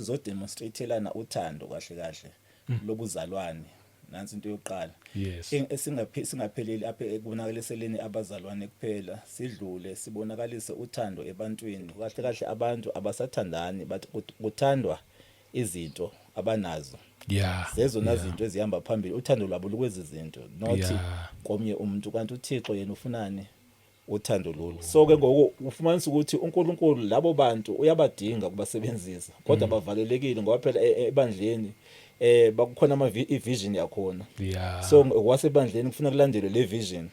Sizodemonstratelana uthando kahle kahle lobuzalwane. Nansi into yokuqala. Yes. Singapheleli apha ekubonakaliseleni abazalwane kuphela, sidlule sibonakalise uthando ebantwini. Kahle kahle abantu abasathandani, but kuthandwa izinto abanazo. Zezona zinto ezihamba phambili, uthando lwabo lukwezi zinto, not komnye umuntu. Kanti uThixo yena ufunani? Uthando lolu. So ke ngoku ufumanisa ukuthi uNkulunkulu labo bantu uyabadinga ukubasebenzisa, kodwa bavalelekile ngoba phela ebandleni bakukhona ama vision yakhona. So ngokwasebandleni kufuna kulandelwe le vision.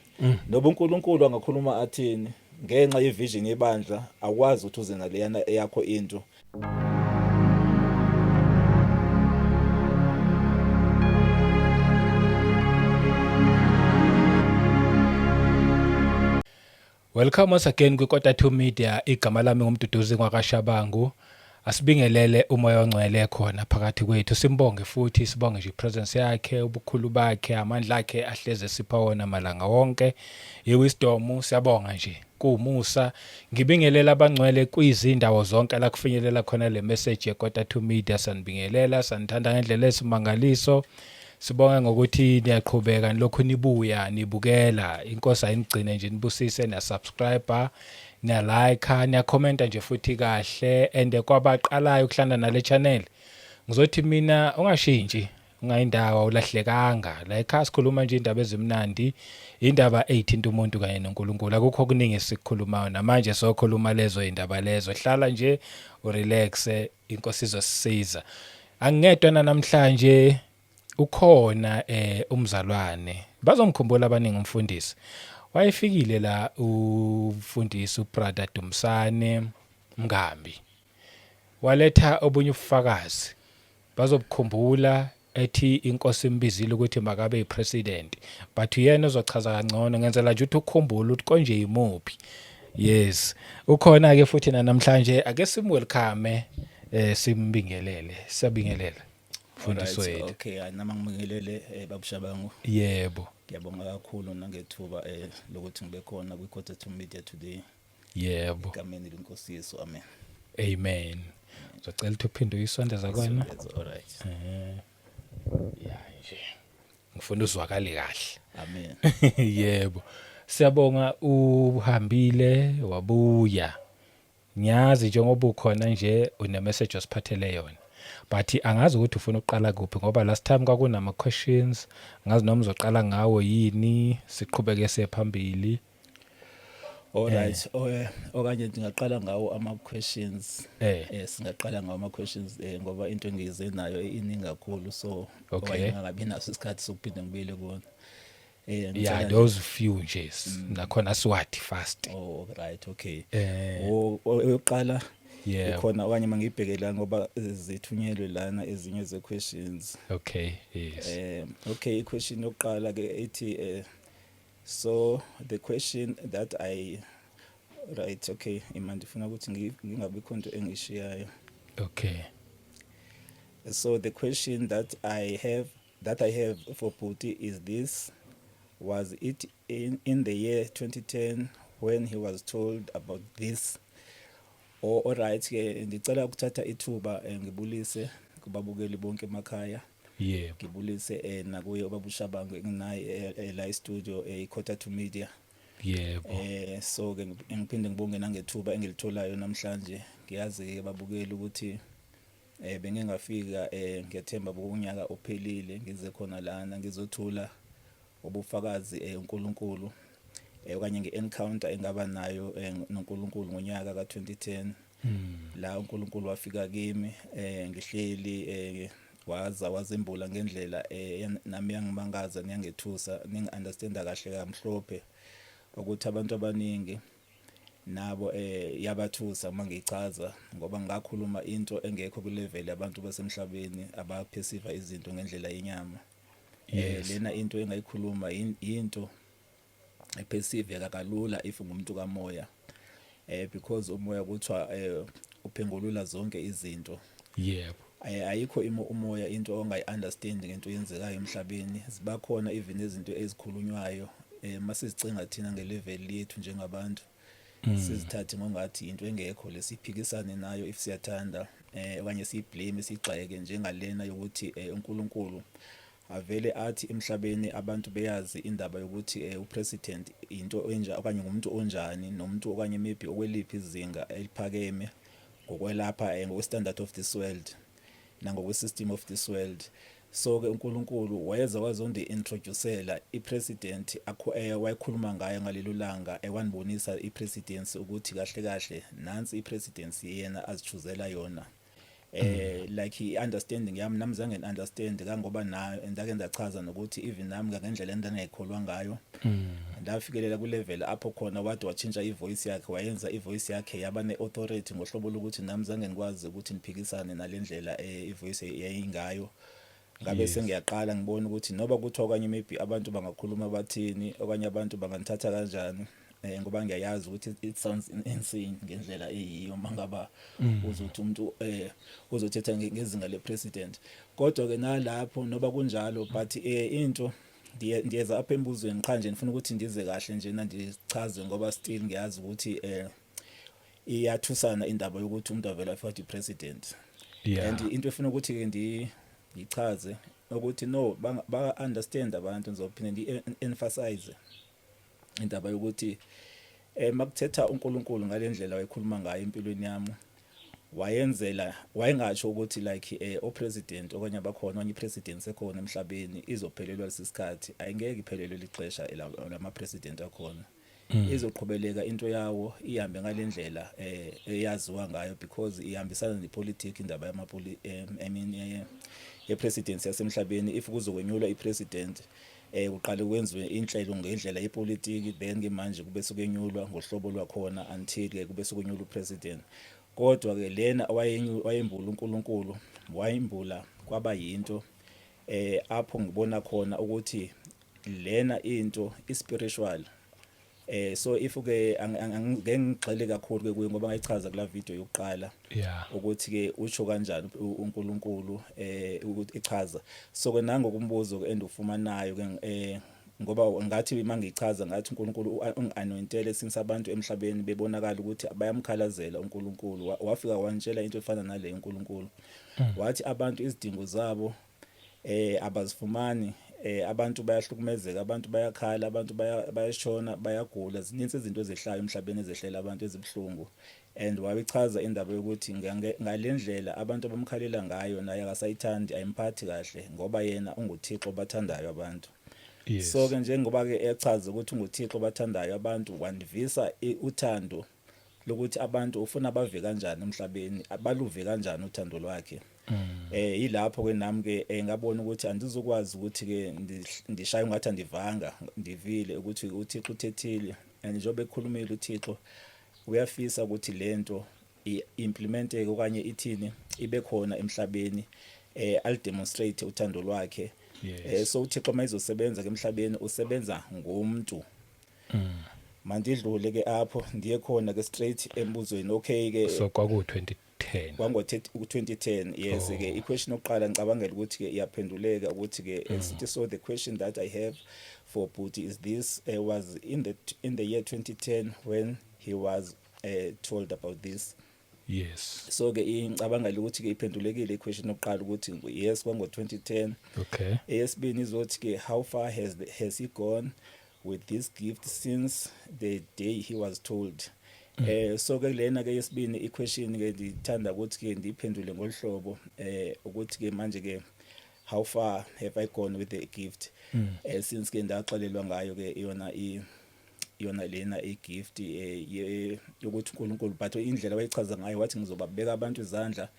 Noba uNkulunkulu angakhuluma athini, ngenxa ye vision yebandla awukwazi ukuthi uze naleyana eyakho into. Welcome once again kwiKota 2 Media. Igama lami nguMduduzi ngwakaShabangu. Asibingelele uMoya oNgcwele khona phakathi kwethu, simbonge futhi sibonge nje ipresence yakhe, ubukhulu bakhe, amandla akhe ahleze esipha wona malanga wonke. Iwisdom, siyabonga nje kuwumusa. Ngibingelela abangcwele kwizindawo zonke la kufinyelela khona le message yeKota 2 Media. Sanibingelela, sanithanda ngendlela esimangaliso. Sibonge ngokuthi niyaqhubeka nilokhu nibuya nibukela. Inkosi ayinigcine nje, nibusise, niyasubscribe, niyalike, niyakhomenta nje futhi kahle. And kwabaqalayo ukuhlangana nale channel, ngizothi mina ungashintshi, ungayindawo, awulahlekanga. La ekhaya sikhuluma nje indaba ezimnandi, indaba eyithinta umuntu kanye noNkulunkulu. Akukho okuningi esikukhulumayo namanje, sokhuluma lezo indaba lezo. Hlala nje urelax, inkosi izosisiza. Angingedwa namhlanje, ukhona umzalwane, bazomkhumbula abaningi, umfundisi wayefikile la, umfundisi uBrother Dumsane Mngambi, waletha obunye ubufakazi bazobukhumbula, ethi inkosi imbizile ukuthi makabe yipresident, but uyena ozochaza kangcono. Ngenzela nje ukuthi ukhumbule ukuthi konje yimuphi. Yes, ukhona ke futhi namhlanje. Ake simwelcome, simbingelele. Siyabingelela, mfundisi Alright, wethu. Okay, hayi, nama ngibingelele babuShabangu. Yebo. Ngiyabonga kakhulu nangethuba lokuthi ngibe khona kwi-Quarter to Media today. Yebo. Egameni lenkosi Yesu, amen. Amen. Ngizocela ukuthi uphinde uyisondeza kona. Isondeza, alright. Ya nje. Ngifuna uzwakale kahle. Amen. Yebo. Siyabonga, uhambile wabuya. Ngiyazi njengoba ukhona nje une message osiphathele yona. But angazi ukuthi ufuna ukuqala kuphi, ngoba last time kwakunama questions, ngazi noma uzoqala ngawo yini, siqhubeke siye phambili. Alright, okanye ndingaqala ngawo ama questions. Eh. Singaqala ngawo ama questions ngoba into engize nayo iningi kakhulu, so okanye ngingabi naso isikhathi sokuphinda ngibuyele kuwona. Yeah, those few nje nakhona siwathi fast. Oh right, okay. Oyokuqala ikhona, okanye mangibheke la ngoba zithunyelwe lana ezinye ze questions. Okay, yes. Okay, i question yokuqala ke ithi so the question that I, right, okay, ima, ndifuna ukuthi ngingabi khona into engishiyayo. Okay. So the question that I have for Bhuti is this: was it in the year 2010 when he was told about this? Oh, alright ke, ndicela ukuthatha ithuba ngibulise kubabukeli bonke emakhaya. Ngibulise nakuye ubaba uShabangu enginaye la e-studio, i-Quarter to Media. Yebo. So ke ngiphinde ngibonge nangethuba engilitholayo namhlanje. Ngiyazi ke babukeli ukuthi bengingafika, ngiyathemba kunyaka ophelile ngize khona lana ngizothula ubufakazi uNkulunkulu okanye nge-encounter engaba nayo noNkulunkulu ngonyaka ka2010, la uNkulunkulu wafika kimi ngihleli, waza wazembula ngendlela nami yangimangaza, niyangethusa, ningi-understanda kahle kamhlophe ukuthi abantu abaningi nabo yabathusa uma ngichaza, ngoba ngakhuluma into engekho kulevel yabantu basemhlabeni abaperceive izinto ngendlela yenyama. Lena into engayikhuluma into eperceive kalula if ngumuntu kamoya, because umoya kuthiwa uphengulula zonke izinto. Ayikho imo umoya into ongayi-understand ngento eyenzekayo emhlabeni. Ziba khona even izinto ezikhulunywayo, masizicinga thina ngelevel yethu njengabantu, sizithathe ngongathi into engekho lesiphikisane nayo if siyathanda. okanye siyiblame, sigxeke njengalena yokuthi uNkulunkulu avele athi emhlabeni abantu beyazi indaba yokuthi upresident into enja okanye ngumuntu onjani, nomuntu okanye maybe okweliphi izinga eliphakeme ngokwelapha, ngokwe-standard of this world nangokwe-system of this world. So ke uNkulunkulu wayeza wazondi-introducela i-president wayekhuluma ngayo ngalelo langa, ewanibonisa i-presidency ukuthi kahle kahle nansi i-presidency yena azichuzela yona. Like i-understanding yami nami zange understand kangoba nayo, ndake ndachaza nokuthi even nami ngendlela endangayikholwa ngayo, ndafikelela ku level apho khona wade watshintsha ivoice yakhe, wayenza ivoice yakhe yaba ne-authority ngohlobo lokuthi nami zange ngikwazi ukuthi niphikisane nalendlela ivoice yayingayo. Ngabe sengiyaqala ngibona ukuthi noba kuthiwa okanye maybe abantu bangakhuluma bathini okanye abantu banganthatha kanjani, ngoba ngiyayazi ukuthi it sounds insane ngendlela eyiyo mangaba uzothi umuntu uzothetha ngezinga lepresident. Kodwa ke nalapho noba kunjalo, but into ndiyeza apha embuzweni qha nje, ngifuna ukuthi ndize kahle nje ndichaze, ngoba still ngiyazi ukuthi iyathusana indaba yokuthi umuntu avela afike president. And into efuna ukuthi ke ndichaze ukuthi no, ba understand abantu, ngizophinda ndi emphasize indaba yokuthi makuthetha uNkulunkulu ngalendlela wayekhuluma ngayo empilweni yami, wayenzela wayengasho ukuthi like opresident okanye abakhona okanye ipresident sekhona emhlabeni izophelelwa lesikhathi. Ayingeke iphelelwe lixesha lama president akhona, izoqhubeleka into yawo ihambe ngalendlela eyaziwa ngayo, because ihambisana nepolitiki indaba yamapoli, I mean, ye-presidency yasemhlabeni. If kuzokwenyulwa i-president, kuqale kwenziwe inhlelo ngendlela yepolitiki, then ke manje kube sekuyenyulwa ngohlobo lwakhona until ke kube sekunyulwa upresident. Kodwa ke lena wayembula uNkulunkulu, wayimbula kwaba yinto apho ngibona khona ukuthi lena into ispiritual. So if ke angeke ngigxile kakhulu ke kuyo, ngoba ngayichaza kula video yokuqala ukuthi ke usho kanjani uNkulunkulu ukuthi ichaza. So ke nangokumbuzo ke endufumanayo ke, ngoba ngathi mangichaza ngathi uNkulunkulu ungi-anointele since abantu emhlabeni bebonakala ukuthi bayamkhalazela uNkulunkulu. Wafika wantshela into efana nale uNkulunkulu, wathi abantu izidingo zabo abazifumani, abantu bayahlukumezeka, abantu bayakhala, abantu bayashona, bayagula, zininzi izinto ezehlayo emhlabeni ezehlela abantu ezibhlungu. And wabichaza indaba yokuthi ngalendlela abantu abamkhalela ngayo naye akasayithandi, ayimphathi kahle, ngoba yena unguThixo bathandayo abantu. So ke njengoba ke echaza ukuthi unguThixo bathandayo abantu, wandivisa uthando lokuthi abantu ufuna bave kanjani emhlabeni, baluve kanjani uthando lwakhe. Yilapho ke nami ke ngabona ukuthi andizokwazi ukuthi ke ndishaye ungathi andivanga. Ndivile ukuthi uThixo uthethile, and njengoba ekhulumile uThixo uyafisa ukuthi lento i-implementeke okanye ithini, ibe khona emhlabeni, alidemonstrate uthando lwakhe. So uThixo mayizosebenza ke emhlabeni usebenza ngomuntu. Mandidlule ke apho, ndiye khona ke straight embuzweni, okay ke. So kwaku 2010? Kwango 2010, yes. Ke i-question yokuqala ngicabangela ukuthi ke iyaphenduleka ukuthi ke sithi, so the question that I have for Bhuti is this: was in the year 2010 when he was told about this? So ke ngicabangela ukuthi ke iphendulekile i-question yokuqala ukuthi yes, kwango 2010. Eyesibini izothi ke, how far has he gone with this gift since the day he was told? So ke lena ke yesibini i-question ke ndithanda ukuthi ke ndiphendule ngolhlobo ukuthi ke manje ke, how far have I gone with the gift since ke ndaxelelwa ngayo ke yona i yona lena igift yokuthi uNkulunkulu, but indlela wayichaza ngayo wathi ngizobabeka abantu izandla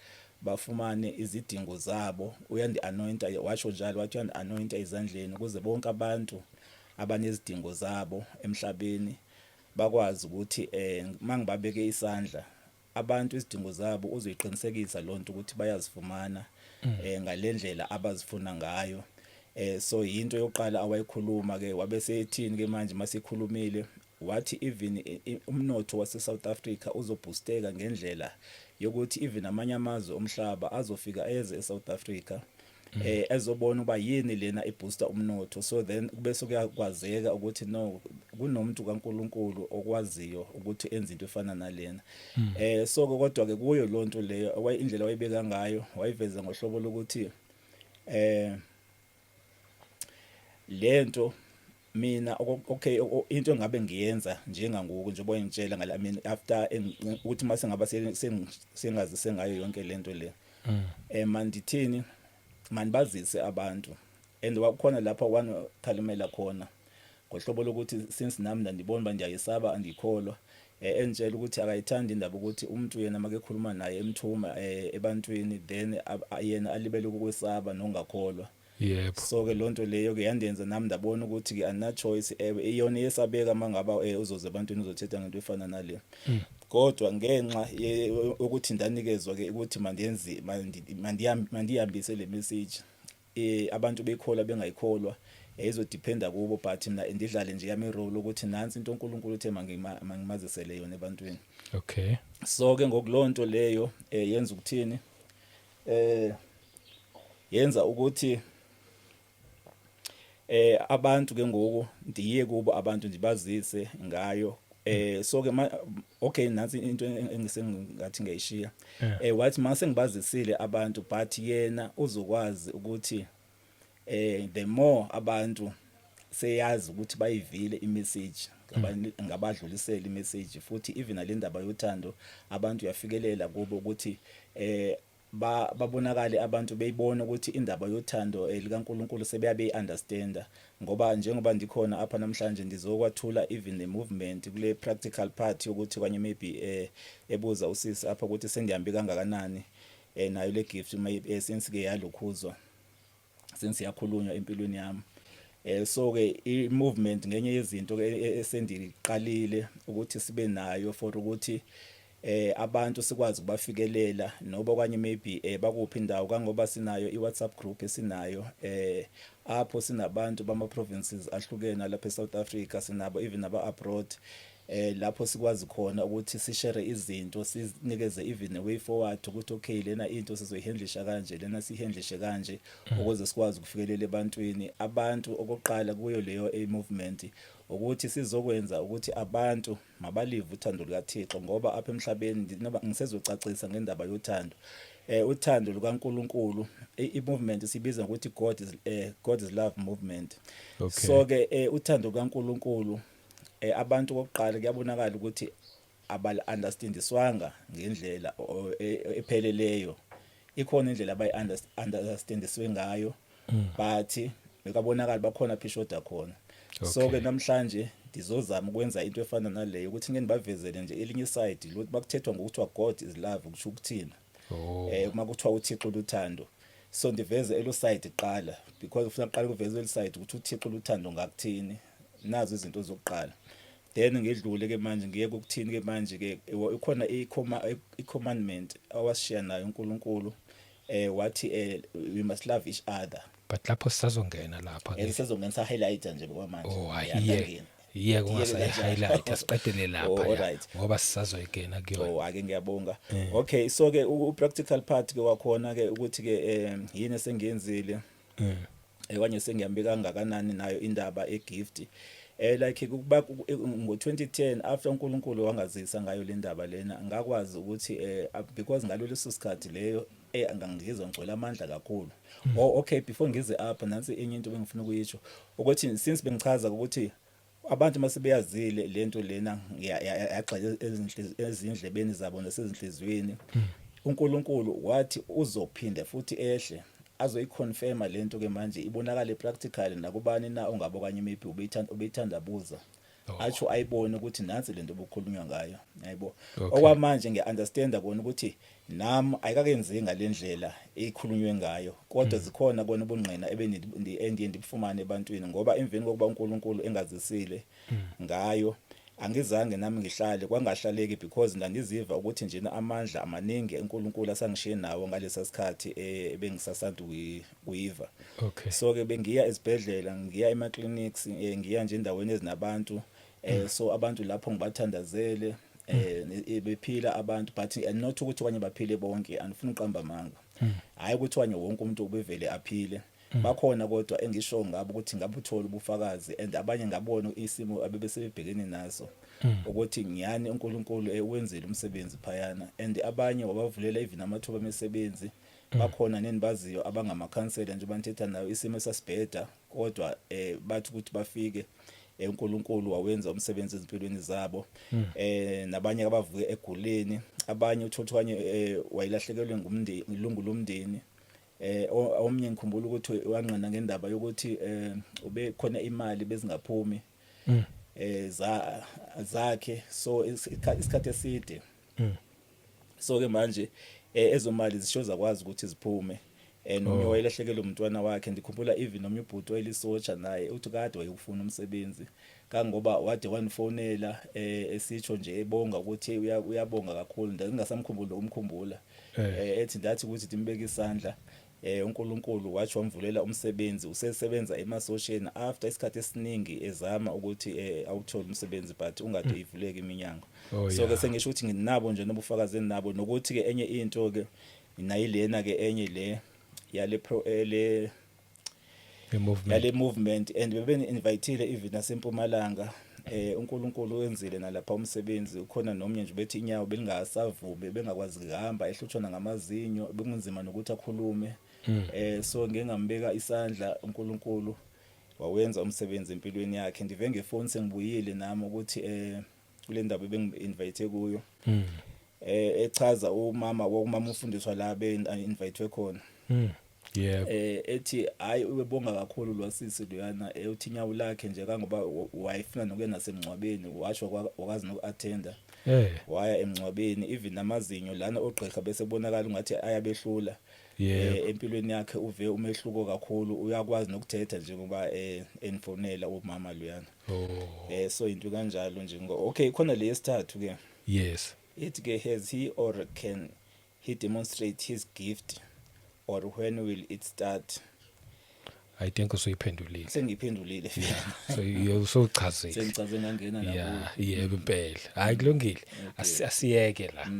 bafumane izidingo zabo, uyandi anointa, washo njalo, wathi uyandi anointa ezandleni ukuze bonke abantu abanezidingo zabo emhlabeni bakwazi ukuthi mangibabeke isandla abantu izidingo zabo uzoyiqinisekisa lonto ukuthi bayazifumana ngalendlela abazifuna ngayo. So into yokuqala awayikhuluma ke, wabe seyithini ke manje masikhulumile, wathi even umnotho wase South Africa uzoboosteka ngendlela yokuthi even amanye amazwe omhlaba azofika eze eSouth Africa. Ezobona uba yini lena ebooster umnotho, so then kube sokuyakwazeka ukuthi no, kunomuntu kaNkuluNkulu okwaziyo ukuthi enze into efana nalena. So kodwa ke kuyo lonto leyo, indlela wayibeka ngayo, wayiveza ngohlobo lokuthi lento mina, okay, into engabe ngiyenza njengangoku, njengoba ngitshela ngale, I mean, after ukuthi mase ngaba sengazise ngayo yonke lento le, mandithini, manibazise abantu. And wakhona lapha wangikhalimela khona ngohlobo lokuthi since nami ndandibona uba ndiyayisaba, andikholwa, engitshela ukuthi akayithandi indaba ukuthi umuntu yena make ekhuluma naye emthuma ebantwini, then yena alibele ukwesaba nokungakholwa. So ke lonto leyo ke yandenza nami ndabona ukuthi ke andina choice. Iyona iyesabeka mangaba uzoze ebantwini uzothetha ngento efana nale, kodwa ngenxa yokuthi ndanikezwa ke ukuthi mandiyenze, mandihambise le message, abantu beyikholwa bengayikholwa, izodependa kubo, but mina ndidlale nje yami role ukuthi nansi into uNkulunkulu uthe mangimazisele yona ebantwini. So ke ngokulonto leyo yenza ukuthini? Yenza ukuthi abantu ke ngoku ndiye kubo abantu, ndibazise ngayo. So ke okay, nansi into engisengathi ngiyayishiya. Wathi mase ngibazisile abantu, but yena uzokwazi ukuthi the more abantu seyazi ukuthi bayivile imessage, ngabadlulisela imessage, futhi even nale ndaba yothando abantu yafikelela kubo ukuthi babonakale abantu beyibona ukuthi indaba yothando likaNkuluNkulu sebeyabe understanda, ngoba njengoba ndikhona apha namhlanje ndizokwathula even the movement kule practical part yokuthi kanye maybe ebuza usisi apha ukuthi sengihambe kangakanani nayo le gift since ke yalokhuzwa, since yakhulunywa empilweni yami. So ke i movement ngenye yezinto ke esendiqalile ukuthi sibe nayo for ukuthi abantu sikwazi ukubafikelela noba okanye maybe bakuphi indawo, kangoba sinayo iWhatsApp group esinayo apho sinabantu bama provinces ahlukene lapha eSouth Africa, sinabo even aba abroad, lapho sikwazi khona ukuthi sishare izinto, sinikeze even a way forward ukuthi okay, lena into sizoyihandlisha kanje, lena sihandlishe kanje, ukuze sikwazi ukufikelela ebantwini. Abantu okokuqala kuyo leyo a movement ukuthi sizokwenza ukuthi abantu mabalive uthando lukaThixo, ngoba apha emhlabeni noba ngisezocacisa ngendaba yothando, uthando lukaNkuluNkulu, i-movement sibiza ngokuthi God is Love Movement. So ke uthando lukaNkuluNkulu, abantu kokuqala kuyabonakala ukuthi abal understandiswanga ngendlela epheleleyo. Ikhona indlela abayi understandiswe ngayo, but bekabonakala bakhona phishoda khona. So ke namhlanje ndizozama ukwenza into efana naleyo ukuthi ngeke nibavezele nje elinye side lokuthi bakuthethwa ngokuthiwa God is love kusho ukuthini. Uma kuthiwa uThixo luthando, so ndiveze elo side kuqala, because ufuna kuqala kuveze elo side ukuthi uThixo luthando ngakuthini, nazo izinto zokuqala, then ngidlule ke manje ngiye ukuthini ke manje ke ikhona i-commandment awashiya nayo uNkulunkulu, wathi we must love each other. But lapho sisazongena lapha. Sisazongena, highlight nje kwamanje. Oh, hayi, iye iye, kungasayi highlight, asiqedele lapha. Oh, alright. Ngoba sisazoyingena kuyona. Oh, ake ngiyabonga. Okay, so ke u practical part ke wakhona ke ukuthi ke yini esengiyenzile okanye sengihambe kangakanani nayo indaba egift, like kuba ngo2010 after uNkulunkulu wangazisa ngayo le ndaba lena, ngakwazi ukuthi because ngalo leso sikhathi leyo ngangizwa ngigcwele amandla kakhulu. Oh, okay, before ngize apha, nansi enye into bengifuna ukuyisho ukuthi since bengichaza ukuthi abantu masebeyazile lento lena yagxila ezindlebeni zabo nasezinhliziyweni, uNkulunkulu wathi uzophinda futhi ehle azoyiconfirma lento ke manje ibonakale practically nakubani na ongabe okanye maybe ubeyithanda ubeyithandabuza, atsho ayibone ukuthi nansi lento obukhulunywa ngayo, yayibo. Okwamanje ngiya-understanda kona ukuthi nami ayikakenzi ngalendlela ekhulunywe ngayo, kodwa zikhona kona ubungqina endiye ndibufumane ebantwini, ngoba emveni kokuba uNkulunkulu engazisile ngayo, angizange nami ngihlale kwangahlaleki, because ndandiziva ukuthi njena amandla amaningi uNkulunkulu asangishiye nawo ngalesa sikhathi ebengisasanda kuyiva. So ke bengiya ezibhedlela, ngiya ema clinics, ngiya nje endaweni ezinabantu, so abantu lapho ngibathandazele, bephila abantu, but not ukuthi okanye baphile bonke, andifuni uqamba amanga. Hayi ukuthi wanye wonke umuntu ubevele aphile. Bakhona kodwa engisho ngabo ukuthi ngabe uthola ubufakazi, and abanye ngabona isimo abebesebebhekene naso ukuthi ngiyani uNkulunkulu ewenzile umsebenzi phayana, and abanye wabavulela even amathuba emisebenzi. Bakhona nenibaziyo abangamakhansela nje banthetha nayo, isimo esasibheda, kodwa bathi ukuthi bafike, uNkulunkulu wawenza umsebenzi ezimpilweni zabo. Nabanye abavuke eguleni, abanye uthothi kanye wayilahlekelwe ngumndeni, ilungu lomndeni. Omnye ngikhumbula ukuthi wanqina ngendaba yokuthi ube khona imali bezingaphumi za zakhe, so isikhathi eside. So ke manje ezomali zisho zakwazi ukuthi ziphume. Nomnye wayelahlekelwe umntwana wakhe. Ndikhumbula even nomnye ubhuti wayelisotsha naye, uthi kade wayekufuna umsebenzi, kangoba wade wanifonela esitsho nje ebonga ukuthi uyabonga kakhulu. Ndingasamkhumbuli ukumkhumbula. Ethi ndathi ukuthi ndimbeke isandla, uNkulunkulu wathi wamvulela umsebenzi, usesebenza emasosheni after isikhathi esiningi ezama ukuthi awuthole umsebenzi, but ungade ivuleke iminyango. So ke sengisho ukuthi nginabo nje nobufakazi enabo, nokuthi ke enye into ke nayilena ke enye le yale pro le movement, yale movement, and bebe inviteile even nasempumalanga. UNkulunkulu wenzile nalapha umsebenzi. Ukhona nomnye nje bethi inyawo belingasavumi, bengakwazi kuhamba, ehlutshwa ngamazinyo, bekunzima nokuthi akhulume. So ngeke ngambeka isandla, uNkulunkulu wawenza umsebenzi empilweni yakhe. Ndive ngefoni sengibuyile nami ukuthi kule ndaba ebengi-invite kuyo, echaza umama wokumama ufundiswa la be invite khona. Ethi hayi, ubebonga kakhulu lwasisi loyana, uthi inyawo lakhe nje kangoba wayefuna nokuya nasemngcwabeni, washo wakazi noku-attenda, waya emngcwabeni. Even namazinyo lana ogqirha bese kubonakala ungathi ayabehlula, empilweni yakhe uve umehluko kakhulu, uyakwazi nokuthetha njengoba enfonela umama loyana. So into kanjalo nje. Okay, khona le yesithathu ke. Ithi ke, has he or can he demonstrate his gift, or when will it start? I think usuyiphendulile. Sengiyiphendulile. So usowuchazile. Sengichaze ngangena la. Yeah, yebo impela. Hayi, kulungile. Asiyeke la.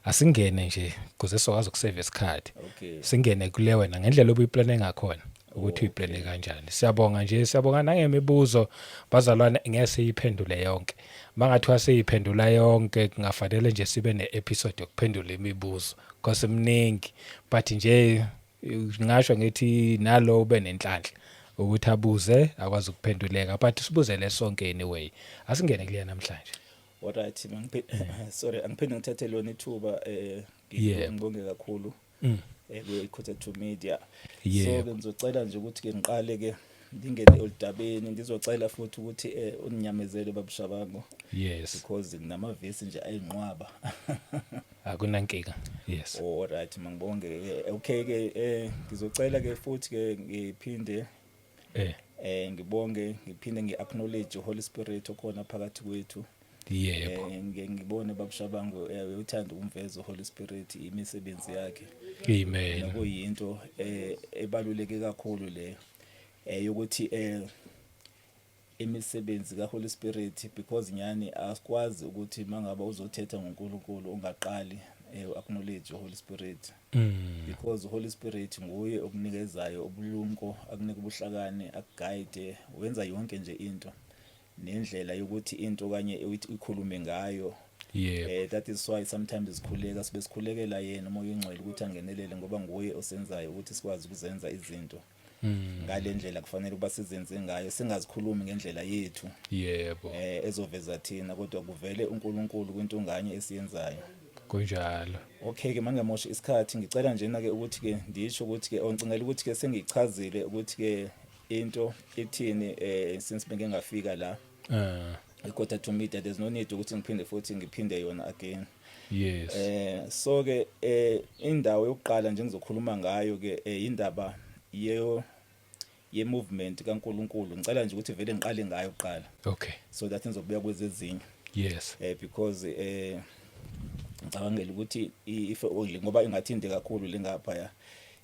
Asingene nje kuze sokwazi ukusave isikhathi. Singene kule wena ngendlela obuyiplane ngakhona ukuthi uyiplane kanjani. Siyabonga nje, siyabonga nangemibuzo bazalwane, ngeke siyiphendule yonke. Mangathiwa siyiphendula yonke kungafanele nje sibe ne-episode yokuphendula imibuzo because mningi, but nje ngingasho ngithi nalo ube nenhlanhla ukuthi abuze akwazi ukuphenduleka, but sibuzele sonke anyway. Asingene kuleya namhlanje. Alright, sorry, angiphinde ngithathe lona ithuba ngibonge kakhulu kwi Quarter Media. So ke ngizocela nje ukuthi ke ngiqale ke ngingene oludabeni. Ngizocela futhi ukuthi uninyamezele, babushabango, because nginamavesi nje ayinqwaba. Akunankinga, yes. All right, mangibonge ke. Okay ke, ngizocela ke futhi ke ngiphinde ngibonge, ngiphinde ngi-acknowledge Holy Spirit okhona phakathi kwethu. Ngike ngibone, babushabango, uthanda ukumveza Holy Spirit, imisebenzi yakhe. Amen. Kuyinto ebaluleke kakhulu leyo yokuthi imisebenzi ka Holy Spirit, because nyani asikwazi ukuthi mangabe uzothetha ngoNkulunkulu ungaqali acknowledge Holy Spirit, because Holy Spirit nguye okunikezayo ubulumko, akunika ubuhlakani, akuguide, wenza yonke nje into nendlela yokuthi into kanye uyikhulume ngayo. That is why sometimes sikhuleka sibe sikhulekela yena uMoya oNgcwele ukuthi angenelele, ngoba nguye osenzayo ukuthi sikwazi ukuzenza izinto ngalendlela kufanele ukuba sizenze ngayo, singazikhulumi ngendlela yethu ezoveza thina, kodwa kuvele uNkulunkulu kwinto nganye esiyenzayo. Kunjalo. Okay ke, mangamoshi isikhathi, ngicela njena ke ukuthi ke ndisho ukuthi ke ongicingela ukuthi ke sengichazile ukuthi ke into ithini since bengeke ngafika la i-Quarter to Media, there's no need ukuthi ngiphinde futhi ngiphinde yona again. So ke indawo yokuqala nje ngizokhuluma ngayo ke indaba ye movement kaNkuluNkulu. Ngicela nje ukuthi vele ngiqale ngayo kuqala so that ngizobuya kwezezinye. Because ngicabangela ukuthi if ngoba ingathindi kakhulu lengapha ya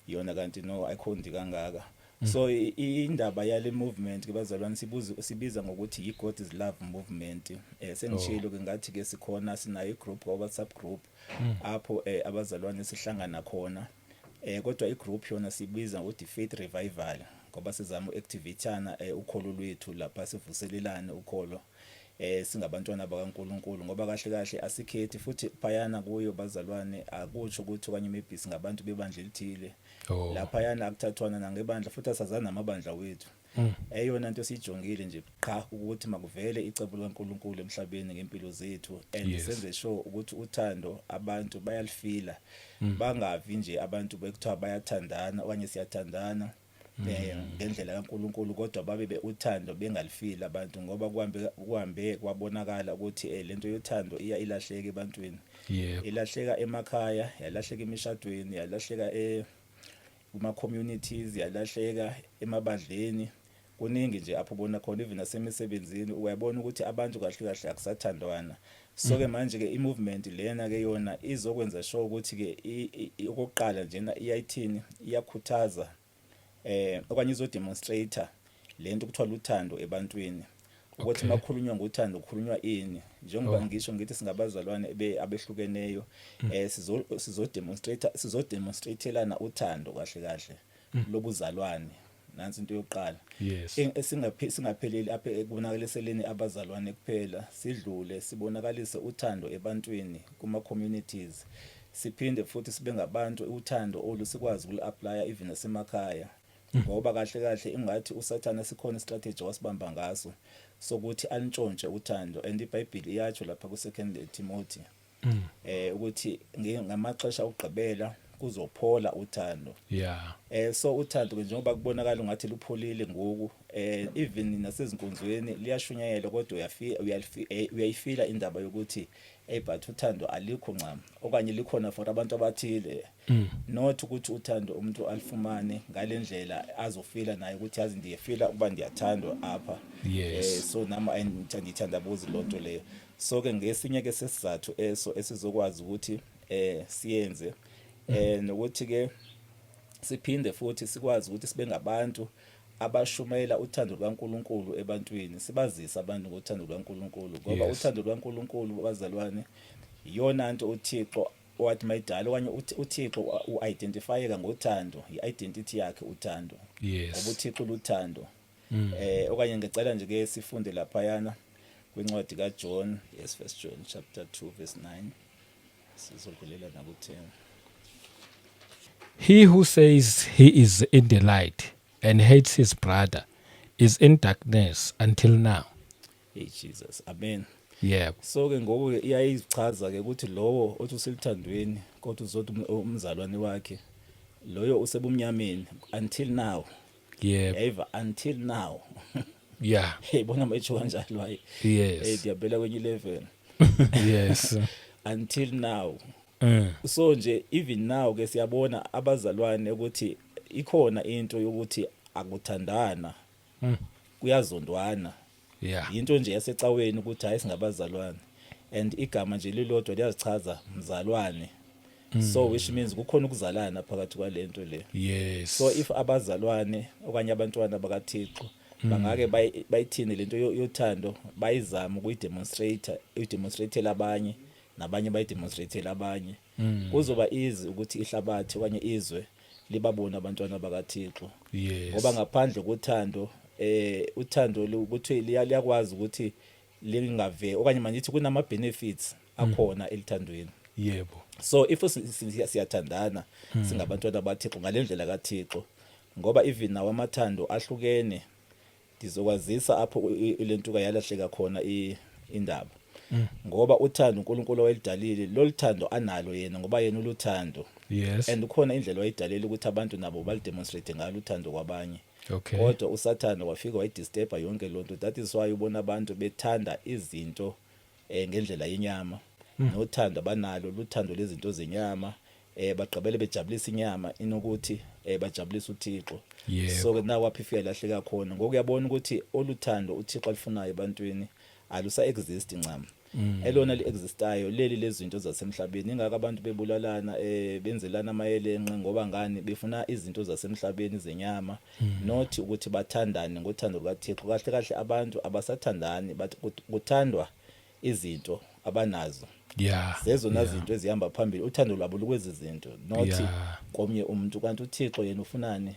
yona, kanti no, ayikhondi kangaka. So indaba yale movement ke bazalwane sibuza sibiza ngokuthi i God is Love movement. Sengishilo ke ngathi ke sikhona, sinayo igroup kwa WhatsApp group apho abazalwane sihlangana khona. Kodwa igroup yona sibiza ngokuthi Faith Revival ngoba sizama uactivateana ukholo lwethu lapha, sivuselelane ukholo singabantwana bakaNkuluNkulu, ngoba kahle kahle asikhethi futhi phayana kuyo, bazalwane. Akutsho ukuthi okanye maybe singabantu bebandla elithile. Laphayana akuthathwana nangebandla futhi asazana namabandla wethu. Eyona nto esiyijongile nje qha ukuthi makuvele icebo likaNkuluNkulu emhlabeni ngempilo zethu and senze sure ukuthi uthando abantu bayalifila, bangavi nje abantu bekuthiwa bayathandana okanye siyathandana ngendlela kaNkuluNkulu, kodwa babe beuthando bengalifili abantu, ngoba kuhambe kwabonakala ukuthi lento yothando iya ilahleka ebantwini. Ilahleka emakhaya, yalahleka emishadweni, yalahleka kuma communities, yalahleka emabandleni. Kuningi nje apho ubona khona, even nasemisebenzini uyabona ukuthi abantu kahle kahle akusathandwana. So ke manje ke i-movement lena ke yona izokwenza sure ukuthi ke okokuqala njena iyayithini, iyakhuthaza okanye izodemonstrate lento kuthiwa luthando ebantwini, ukuthi makhulunywa ngothando kukhulunywa ini, njengoba ngisho ngithi singabazalwane abehlukeneyo, sizo demonstratelana uthando kahle kahle lobuzalwane. Nansi into yokuqala. Singapheleli apha ekubonakaliseleni abazalwane kuphela, sidlule sibonakalise uthando ebantwini kuma communities, siphinde futhi sibe ngabantu uthando olu sikwazi ukuli-applya even nasemakhaya, ngoba kahle kahle ingathi uSathana sikhona istrategy wasibamba ngaso sokuthi alintshontshe uthando. And iBhayibheli iyatsho lapha ku 2 Timothy ukuthi ngamaxesha okugqibela kuzophola uthando. So uthando ke, njengoba kubonakala ungathi lupholile ngoku, even nasezinkonzweni liyashunyayelwa, kodwa uyayifila indaba yokuthi hey, but uthando alikho ncam, okanye likhona for abantu abathile, not ukuthi uthando umuntu alifumane ngalendlela azofila naye ukuthi yazi ndiyefila ukuba ndiyathandwa apha. So nami andithandabuzi lonto leyo. So ke ngesinye ke sesizathu eso esizokwazi ukuthi siyenze, nokuthi ke siphinde futhi sikwazi ukuthi sibe ngabantu abashumayela uthando lukaNkuluNkulu ebantwini, sibazise abantu ngothando lukaNkuluNkulu, ngoba uthando lukaNkuluNkulu, bazalwane, iyona nto uThixo wathi mayidala, okanye uThixo u-identifyeka ngothando, i-identity yakhe uthando, ngoba uThixo luthando. Okanye ngicela nje ke sifunde laphayana kwincwadi kaJohn, yes, First John chapter 2 verse 9, sizodlulela naku 10. He who says he is in the light and hates his brother is in darkness until now. Hey Jesus, amen. So ke ngoku ke iyayichaza ke ukuthi lowo othi useluthandweni kodwa uzothi umzalwane wakhe, loyo usebumnyameni until now. Yayiva, until now. Hey, bona mayitsho kanjalo, hayi. Hey, ndiyabela kwenye level. Until now. So nje even now ke siyabona, abazalwane, ukuthi ikhona into yokuthi akuthandana, kuyazondwana. Into nje yasecaweni ukuthi hayi, singabazalwane, and igama nje lilodwa liyazichaza, mzalwane, so which means kukhona ukuzalana phakathi kwalento le. So if abazalwane okanye abantwana bakaThixo bangake bayithini lento yothando, bayizama ukuyidemonstrate, uyidemonstratela abanye, nabanye bayidemonstratela abanye, kuzoba easy ukuthi ihlabathi okanye izwe libabone abantwana bakaThixo, ngoba ngaphandle kothando, uthando ukuthi liyakwazi ukuthi lingave, okanye mangithi kunama benefits akhona elithandweni. So if siyathandana singabantwana baThixo ngalendlela kaThixo, ngoba even nawo amathando ahlukene, ndizokwazisa apho ilentuka yalahleka khona indaba, ngoba uthando uNkulunkulu owayelidalile loluthando analo yena, ngoba yena uluthando, and ukhona indlela wayidalela ukuthi abantu nabo balidemonstrate ngalo uthando kwabanye. Kodwa uSathane wafika wayidisturba yonke lonto. That is why ubona abantu bethanda izinto ngendlela yenyama, nothando abanalo luthando lezinto zenyama, bagqibele bejabulisa inyama inokuthi bajabulisa uThixo. So ke nawe apho ifika lahleka khona ngoku, uyabona ukuthi oluthando uThixo alifunayo ebantwini alusa exist ncam. Elona li-existayo leli lezinto zasemhlabeni. Ingaka abantu bebulalana, benzelana amayelenqe, ngoba ngani? Befuna izinto zasemhlabeni zenyama, not ukuthi bathandane ngothando lukaThixo. Kahle kahle abantu abasathandani, but kuthandwa izinto. abanazo. Zezona zinto ezihamba phambili, uthando lwabo lukwezi zinto, not komnye umuntu. Kanti uThixo yena ufunani?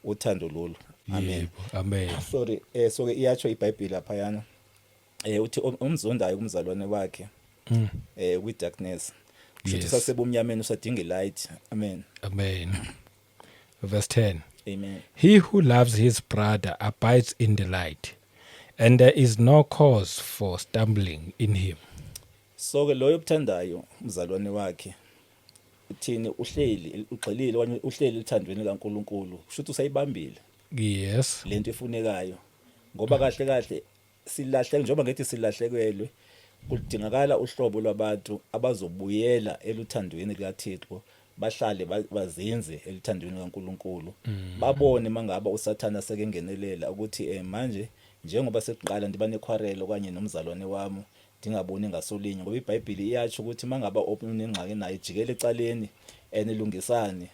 Uthando lolu. Amen. Yebo, amen. Sorry, so ke iyatsho iBhayibheli laphayana, uthi omzondayo kumzalwane wakhe kwi darkness, kusho ukuthi sasebumnyameni, usadinga light. Amen. Amen. Verse 10. Amen. He who loves his brother abides in the light, and there is no cause for stumbling in him. So ke loyo obuthandayo umzalwane wakhe, uthini? Uhleli, ugxilile okanye uhleli ethandweni kaNkuluNkulu, kusho ukuthi usayibambile lento efunekayo, ngoba kahle kahle silahle, njengoba ngithi silahlekelwe, kudingakala uhlobo lwabantu abazobuyela eluthandweni likaThixo, bahlale bazinze eluthandweni kaNkuluNkulu, babone mangaba uSathana sekengenelela ukuthi manje njengoba sekuqala ndiba nequarrel okanye nomzalwane wami, ndingaboni ngasolinye, ngoba iBhayibheli iyatsho ukuthi mangaba unengxaki naye, jikele ecaleni and lungisane.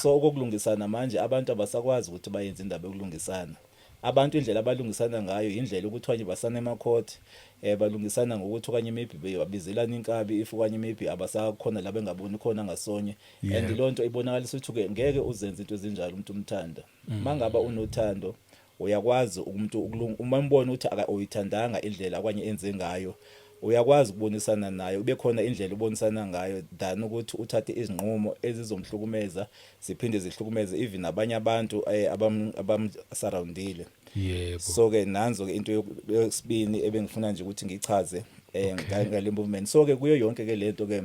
So okokulungisana manje, abantu abasakwazi ukuthi bayenze indaba yokulungisana. Abantu indlela abalungisana ngayo indlela ukuthi okanye basana emacourt, balungisana ngokuthi okanye maybe babizelana inkabi if okanye maybe abasakhona la bengaboni khona ngasonye. And lonto ibonakalisa ukuthi ke ngeke uzenze into ezinjalo umuntu umthanda. Mangaba unothando, uyakwazi umuntu uma umbona ukuthi uyithandanga indlela okanye enze ngayo, uyakwazi ukubonisana naye, ube khona indlela ubonisana ngayo than ukuthi uthathe izinqumo ezizomhlukumeza, ziphinde zihlukumeze even nabanye abantu abamsurroundile. So ke nanzo ke into yesibini ebengifuna nje ukuthi ngichaze ngale movement. So ke kuyo yonke ke lento ke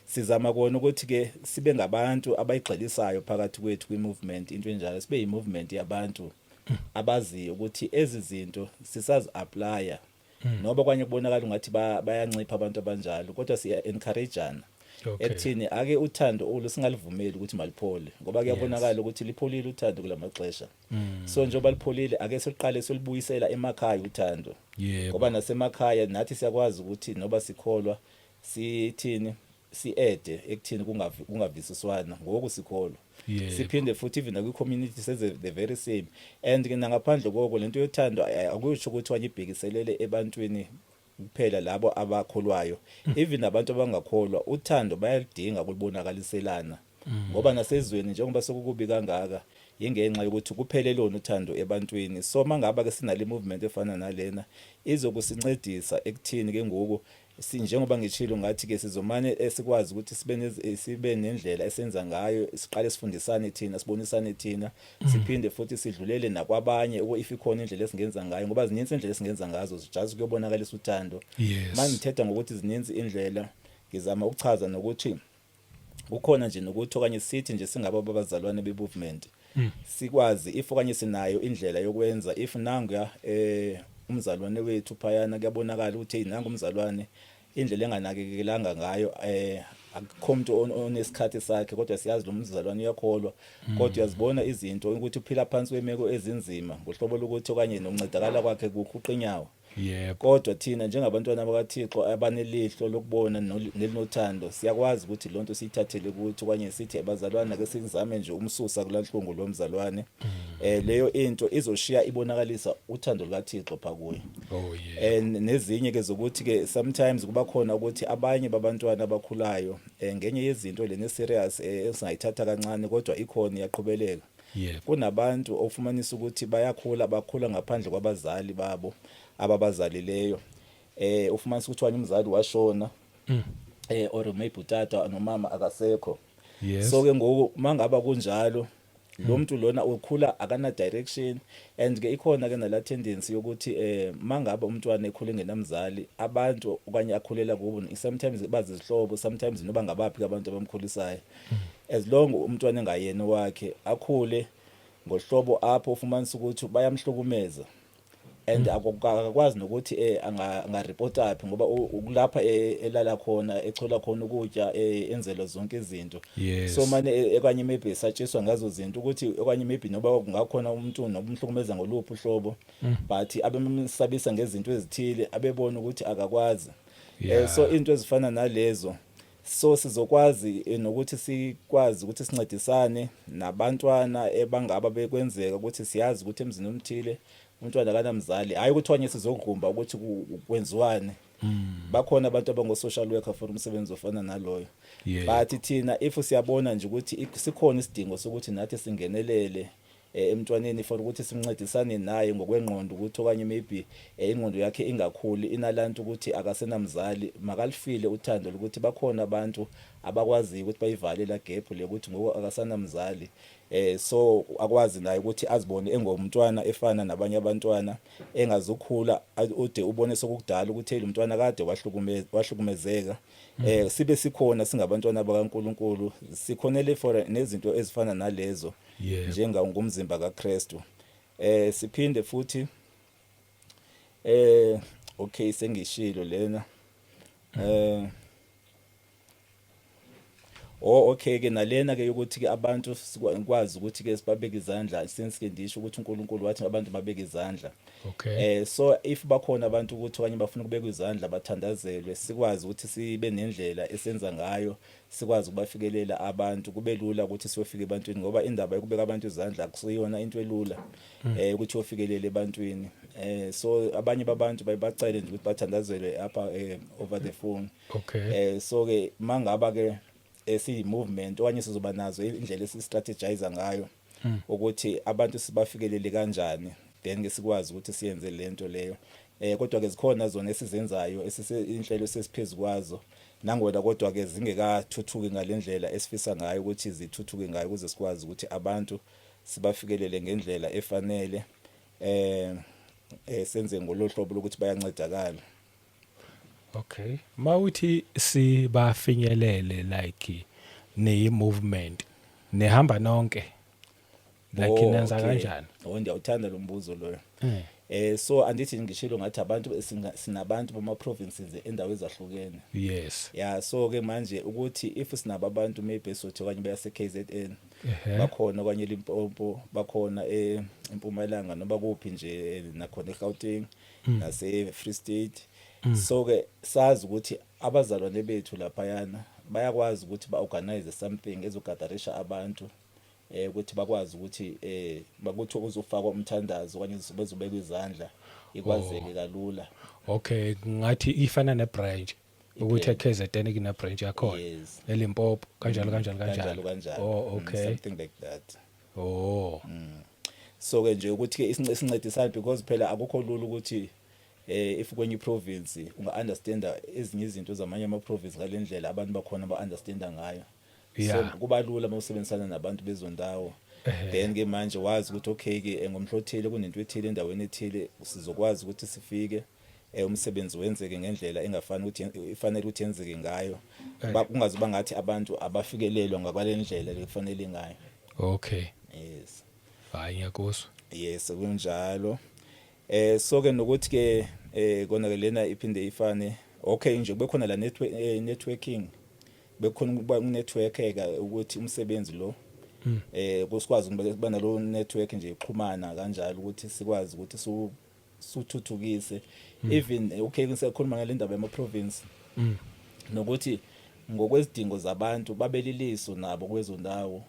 sizama kona ukuthi ke sibe ngabantu abayigxilisayo phakathi kwethu kwi movement, into enjalo, sibe yi movement yabantu abaziyo ukuthi ezi zinto sisazi applya, noba kwanye kubonakala ungathi bayancipha abantu abanjalo, kodwa siya encourageana ekuthini ake uthando olu singalivumeli ukuthi maliphole, ngoba kuyabonakala ukuthi lipholile uthando kulamaxesha. So njengoba lipholile, ake siqale solibuyisela emakhaya uthando, ngoba nasemakhaya nathi siyakwazi ukuthi noba sikholwa sithini, siede ekuthini kungavisiswana ngoku sikholwa. Siphinde futhi even nakwi-community senze the very same. And ke nangaphandle koko, lento yothando akusho ukuthi wanye ibhekiselele ebantwini kuphela labo abakholwayo. Even nabantu abangakholwa uthando bayaludinga ukulibonakaliselana, ngoba nasezweni njengoba sekukubi kangaka yingenxa yokuthi kuphele lona uthando ebantwini. So mangaba ke sinale movement efana nalena, izokusincedisa ekuthini ke ngoku njengoba ngishilo ngathi ke sizomane esikwazi ukuthi sibe nendlela esenza ngayo, siqale sifundisane thina, sibonisane thina, siphinde futhi sidlulele nakwabanye if ikhona indlela esingenza ngayo, ngoba zininzi indlela esingenza ngazo just kuyobonakalisa uthando. Mangithetha ngokuthi zininzi indlela, ngizama ukuchaza nokuthi kukhona nje nokuthi okanye sithi nje singabo abazalwane be-movement sikwazi if okanye sinayo indlela yokwenza, if nanguya umzalwane wethu phayana kuyabonakala ukuthi hey, nangu umzalwane, indlela enganakekelanga ngayo, akukho umuntu onesikhathi sakhe, kodwa siyazi lo mzalwane uyakholwa, kodwa uyazibona izinto ukuthi uphila phansi kwemeko ezinzima ngohlobo lokuthi okanye nokuncedakala kwakhe kuhuqa inyawo. Kodwa thina njengabantwana bakaThixo abanelihlo lokubona nelinothando, siyakwazi ukuthi lonto siyithathele kuthi okanye sithi abazalwane ake sizame nje umsusa kulanhlungu lomzalwane. Leyo into izoshiya ibonakalisa uthando lukaThixo pha kuye. Oh yeah. And nezinye ke zokuthi ke sometimes kuba khona ukuthi abanye babantwana abakhulayo, ngenye yezinto lena serious esingayithatha kancane, kodwa ikhona, iyaqhubeleka. Kunabantu ofumanisa ukuthi bayakhula, bakhula ngaphandle kwabazali babo ababazalileyo. Ufumanisa ukuthi wanye umzali washona, or maybe utata nomama akasekho. So ke ngoku mangaba kunjalo, lo muntu lona ukhula akana direction, and ke ikhona ke nala tendency yokuthi mangaba umntwana ekhule engenamzali, abantu okanye akhulela kubo sometimes bazizihlobo, sometimes noba ngabaphi abantu abamkhulisayo, as long umntwana engayena wakhe, akhule ngohlobo apho ufumanisa ukuthi bayamhlukumeza and akakwazi nokuthi angareport phi, ngoba ukulapha elala khona, echola khona ukutya, enzelwa zonke izinto. So mane okanye maybe esatshiswa ngazo zinto ukuthi okanye maybe noba kungakhona umuntu nobumhlukumeza ngoluphi uhlobo, but abemsabisa ngezinto ezithile, abebona ukuthi akakwazi. So into ezifana nalezo, so sizokwazi nokuthi sikwazi ukuthi sincedisane nabantwana ebangaba bekwenzeka ukuthi siyazi ukuthi emzini omthile umntwana akanamzali, hayi ukuthi wanye sizogrumba ukuthi kwenziwane. Bakhona abantu abango social worker for umsebenzi ofana naloyo. But thina if siyabona nje ukuthi sikhona isidingo sokuthi nathi singenelele emntwaneni for ukuthi simncedisane naye ngokwengqondo, ukuthi okanye maybe ingqondo yakhe ingakhuli inalanto ukuthi akasenamzali, makalifile uthando lokuthi bakhona abantu abakwaziyo ukuthi bayivale la gap le ukuthi ngoku akasanamzali, so akwazi naye ukuthi azibone engomntwana efana nabanye abantwana, engazukhula ude ubone sokukudala ukuthi hey, lo mntwana kade wahlukumezeka. Sibe sikhona singabantwana bakaNkuluNkulu, sikhonele for nezinto ezifana nalezo njenga ngumzimba kaKristu. Siphinde futhi, okay, sengishilo lena. Oh, okay ke, nalena ke yokuthi ke abantu sikwazi ukuthi ke sibabeke izandla, since ke ndisho ukuthi uNkulunkulu wathi abantu babeke izandla. So if bakhona abantu ukuthi okanye bafuna ukubeka izandla bathandazelwe, sikwazi ukuthi sibe nendlela esenza ngayo, sikwazi ukubafikelela abantu, kube lula ukuthi siyofika ebantwini, ngoba indaba yokubeka abantu izandla akusiyona into elula ukuthi uyofikelele ebantwini. So abanye babantu bayibacele nje ukuthi bathandazelwe apha over the phone. So ke mangaba ke esiyi movement okanye sizoba nazo indlela esi-strategize ngayo ukuthi abantu sibafikelele kanjani, then ke sikwazi ukuthi siyenze lento leyo. Kodwa ke zikhona zona esizenzayo, esise inhlelo sesiphezulu kwazo nangona, kodwa ke zingekathuthuki ngalendlela esifisa ngayo ukuthi zithuthuke ngayo, ukuze sikwazi ukuthi abantu sibafikelele ngendlela efanele, senze ngolohlobo lokuthi bayancedakala. Okay. Mawuthi sibafinyelele, like ni movement, nihamba nonke, like nenza kanjani? Oh, ndiyawuthanda lo mbuzo loyo. So andithi ngishilo ngathi abantu sinabantu bama provinces endawo ezahlukene. Yeah, so ke manje ukuthi if sinabo abantu maybe eSotho okanye bayase KZN, bakhona okanye eLimpopo, bakhona eMpumalanga noma kuphi nje, nakhona eGauteng nase Free State. So ke sazi ukuthi abazalwane bethu laphayana bayakwazi ukuthi ba-organize something ezogatherisha abantu, ukuthi bakwazi ukuthi bakuthi uzofakwa umthandazo okanye bezobekwa izandla, ikwazeke kalula. Okay, ngathi ifana ne-branch ukuthi eKZN kune branch yakhona. Yes. eLimpopo kanjalo kanjalo kanjalo kanjalo. Kanjalo. Oh, okay. Something like that. So ke nje ukuthi ke isincedisana, because phela akukho lula ukuthi if kwenye province unga understanda ezinye izinto zamanye ama province ngalendlela abantu bakhona ba understanda ngayo. So kuba lula mawusebenzisana nabantu bezondawo. Then ke manje wazi ukuthi okay ke, ngomhla othile kunento ethile endaweni ethile, sizokwazi ukuthi sifike, umsebenzi wenzeke ngendlela engafani ukuthi ifanele ukuthi yenzeke ngayo. Kungazuba ngathi abantu abafikelelwa ngakwalendlela lekufanele ngayo. Yes. Hayi, ngiyakuzwa. Yes, kunjalo. So ke nokuthi ke kona ke lena iphinde ifane, okay nje, kube khona la networking, bekhona ukuba networkeka ukuthi umsebenzi lo kusikwazi ukuba nalo network nje ixhumana kanjalo, ukuthi sikwazi ukuthi suthuthukise even. Okay, ngisekhuluma ngale ndaba yama province nokuthi ngokwezidingo zabantu babeliliso nabo kwezo ndawo,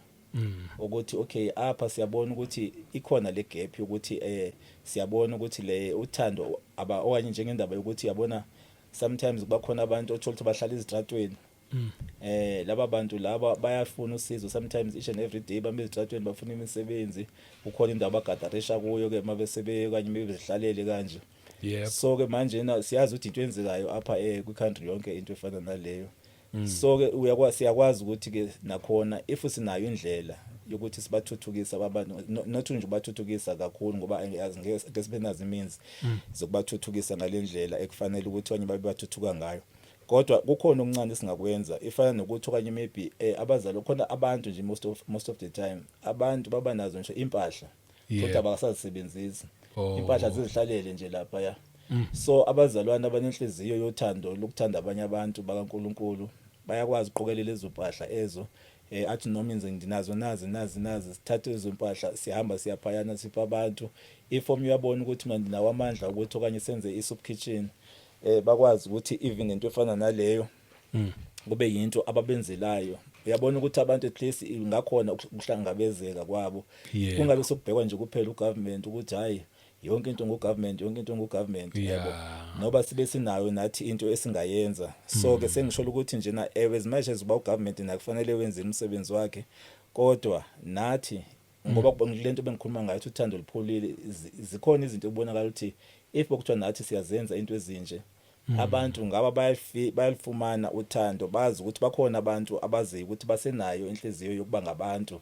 ukuthi okay, apha siyabona ukuthi ikhona le gap yokuthi siyabona ukuthi le uthando aba okanye njengendaba yokuthi yabona sometimes kuba khona abantu othola ukuthi bahlala ezitratweni. Laba bantu laba bayafuna usizo sometimes, each and every day bame ezitratweni bafuna imisebenzi, kukhona indawo abagatherisha kuyo ke mabesebe kanye bezihlalele kanje. So ke manje na siyazi ukuthi into enzekayo apha kwi country yonke into efana naleyo. So ke uyakwazi, siyakwazi ukuthi ke nakhona if sinayo indlela yokuthi sibathuthukise abantu, not nje ubathuthukisa kakhulu, ngoba angiyazi ngeke sibe nazo means zokubathuthukisa ngalendlela ekufanele ukuthi abanye babe bathuthuka ngayo, kodwa kukhona okuncane esingakwenza, ifana nokuthi okanye maybe abazali khona, abantu nje most of the time abantu baba nazo nje impahla kodwa abasazisebenzisi. Impahla zizihlalele nje lapha ya. So abazalwane abanenhliziyo yothando lokuthanda abanye abantu bakaNkuluNkulu bayakwazi ukuqokelela lezo mpahla ezo, athi noma inze nginazo nazi nazi nazi, sithathe lezo mpahla, sihamba siyaphayana, sipha abantu. If omnye uyabona ukuthi mina ndinawo amandla ukuthi okanye senze i-soup kitchen, bakwazi ukuthi even into efana naleyo kube yinto ababenzelayo. Uyabona ukuthi abantu at least ngakhona ukuhlangabezeka kwabo, kungabe sokubhekwa nje kuphela ugovernment ukuthi hayi. Yonke into ngu-government, yonke into ngu-government, yabo. Noba sibe sinayo nathi into esingayenza. So ke sengisho ukuthi njena, ewe, as much as uba u-government nakufanele wenze umsebenzi wakhe, kodwa nathi ngoba lento bengikhuluma ngayo ukuthi uthando lupholile, zikhona izinto ekubonakala ukuthi if bokuthiwa nathi siyazenza into ezinje, abantu ngaba bayalifumana uthando, bazi ukuthi bakhona abantu abaziyo ukuthi basenayo inhliziyo yokuba ngabantu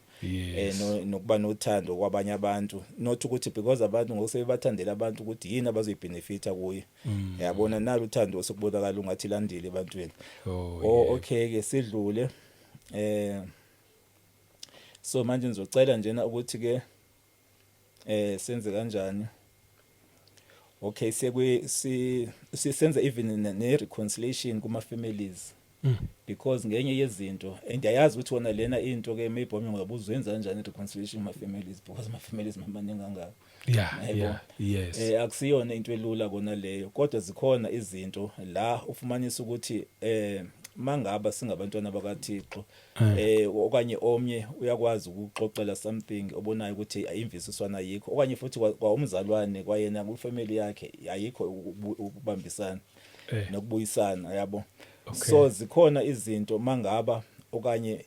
nokuba nothando kwabanye abantu, not ukuthi because abantu ngokusebathandela abantu ukuthi yini abazoyibenefita kuye, yabona. Nalo uthando osekubonakala ungathi landile ebantwini. Oh, Oh, okay ke, sidlule. So manje ngizocela njena ukuthi ke senze kanjani? Okay, sekwe si sisenze even ne reconciliation kuma families because ngenye yezinto, and ayazi ukuthi wona lena into ke maybe wami ngoba uzoyenza kanjani reconciliation kuma families, because ama families maningi kangaka. Yebo. Akusiyona into elula kona leyo, kodwa zikhona izinto la ufumanisa ukuthi mangaba singabantwana bakaThixo okanye omnye uyakwazi ukuxoxela something obonayo ukuthi ayimvisiswana ayikho, okanye futhi kwa umzalwane kwayena ku-family yakhe ayikho ukubambisana nokubuyisana, yabo. So zikhona izinto mangaba okanye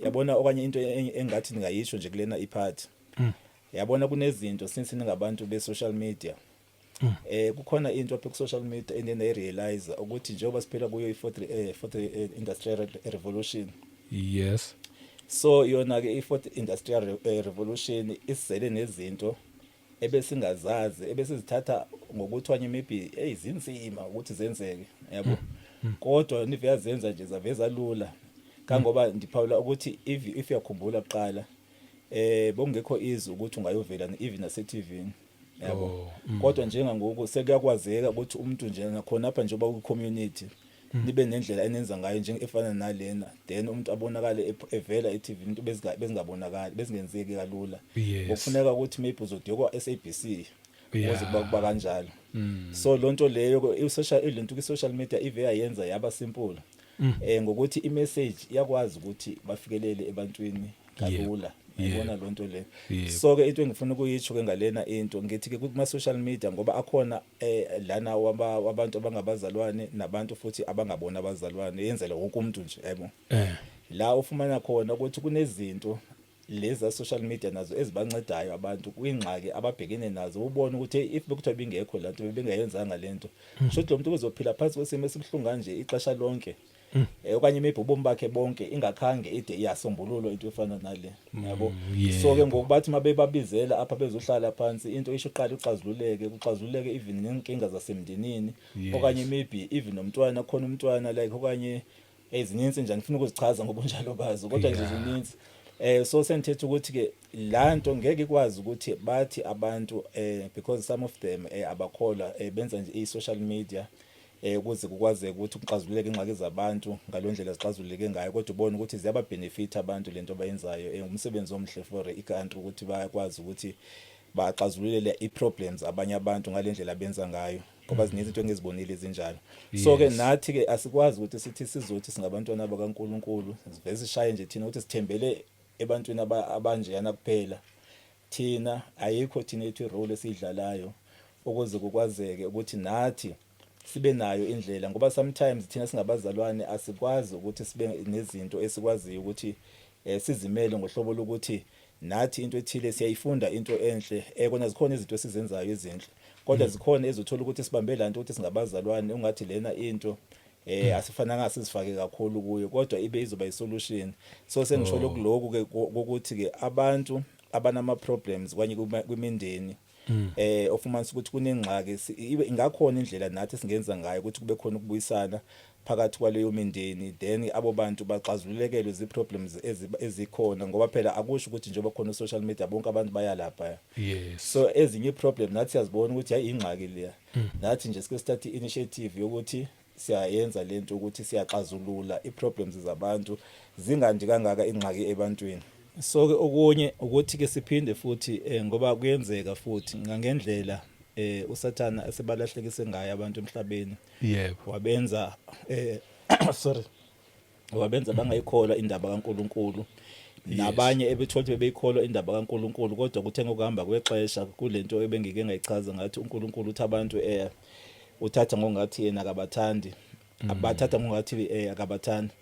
yabona, okanye into engathi ningayisho nje kulena i-part, yabona, kunezinto since ningabantu be social media, kukhona into apha ku social media enene-realize ukuthi njengoba siphila kuyo i-fourth industrial revolution. So yona ke i-fourth industrial revolution isizele nezinto ebesingazazi, ebesizithatha ngokuthi wanye maybe eyizinzima ukuthi zenzeke, yabo, kodwa nive yazenza nje zaveza lula kangoba ndiphawula ukuthi if uyakhumbula kuqala bokungekho easy ukuthi ungayovela even nase TV, yabo. Kodwa njengangoku sekuyakwazeka ukuthi umuntu nje nakhona apha njengoba ku community nibe nendlela enenza ngayo nje efana nalena, then umuntu abonakale evela e-TV, into bezingabonakali, bezingenzeki kalula. Kufuneka ukuthi maybe uzodiywa kwa SABC ukuze kuba kanjalo. So lonto leyo i-social, ilento ku-social media ive yayenza yaba simple ngokuthi i-message iyakwazi ukuthi bafikelele ebantwini kalula, yabona lonto leyo. So ke into engifuna ukuyitsho ke ngalena into, ngithi ke kuma social media, ngoba akhona lana wabantu abangabazalwane nabantu futhi abangabona abazalwane, yenzela wonke umuntu nje, yabo, la ufumana khona ukuthi kunezinto lezi social media nazo ezibancedayo abantu kwingxaki ababhekene nazo, ubone ukuthi hey, if bekuthiwa bingekho lanto, bebengayenzanga lento, sho ukuthi lo muntu uzophila phansi kwesimo esibuhlungu kanje ixesha lonke okanye maybe ubomi bakhe bonke, ingakhange ide iyasombululwa into efana nale, yabo. So ke ngokubathi mabebabizela apha bezohlala phansi, into isho iqala ixazululeke, kuxazululeke even nenkinga zasemndenini okanye maybe even nomntwana khona, umntwana like, okanye ezininzi nje, ngifuna ukuzichaza ngobunjalo bazo, kodwa nje zininzi. So sengithetha ukuthi ke lanto ngeke ikwazi ukuthi bathi abantu because some of them abakholwa, benza nje i-social media ukuze kukwazeke ukuthi kuxazululeke ingxaki zabantu ngalondlela zixazululeke ngayo, kodwa ubone ukuthi ziyaba benefit abantu lento abayenzayo. Umsebenzi omhle for i-country ukuthi bayakwazi ukuthi baxazululele i-problems abanye abantu ngalendlela abenza ngayo, ngoba zininzi into engizibonile ezinjalo. So ke nathi ke asikwazi ukuthi sithi sizothi singabantwana bakaNkuluNkulu, siveze sishaye nje thina ukuthi sithembele ebantwini abanjeyana kuphela. Thina ayikho thina ethu i-role esiyidlalayo ukuze kukwazeke ukuthi nathi sibe nayo indlela, ngoba sometimes thina singabazalwane asikwazi ukuthi sibe nezinto esikwaziyo ukuthi sizimele ngohlobo lokuthi nathi into ethile siyayifunda, into enhle. Kona zikhona izinto esizenzayo ezinhle, kodwa zikhona ezothola ukuthi sibambe lanto ukuthi singabazalwane, ungathi lena into asifananga sizifake kakhulu kuyo, kodwa ibe izoba i-solution. So sengisho lokhu ke ukuthi ke abantu abanama problems kwanye kwimindeni ofumanisa ukuthi kunengxaki, ibe ingakhona indlela nathi singenza ngayo ukuthi kube khona ukubuyisana phakathi kwaleyo mindeni, then abo bantu baxazululekelwe zi-problems ezikhona, ngoba phela akusho ukuthi njengoba khona social media bonke abantu baya lapha. So ezinye i-problem nathi siyazibona ukuthi hayi, ingxaki leya, nathi nje sike sithathe i-initiative yokuthi siyayenza lento ukuthi siyaxazulula i-problems zabantu, zingandi kangaka ingxaki ebantwini. So ke okunye ukuthi ke siphinde futhi ngoba kuyenzeka futhi ngangendlela uSathana esebalahlekise ngayo abantu emhlabeni, wabenza sorry, wabenza bangayikholwa indaba kaNkuluNkulu. Nabanye ebethola ukuthi bebeyikholwa indaba kaNkuluNkulu, kodwa kuthe ngokuhamba kwexesha kulento ebengike ngayichaza ngathi uNkulunkulu uthi abantu uthatha ngongathi yena akabathandi, abathatha ngongathi akabathandi.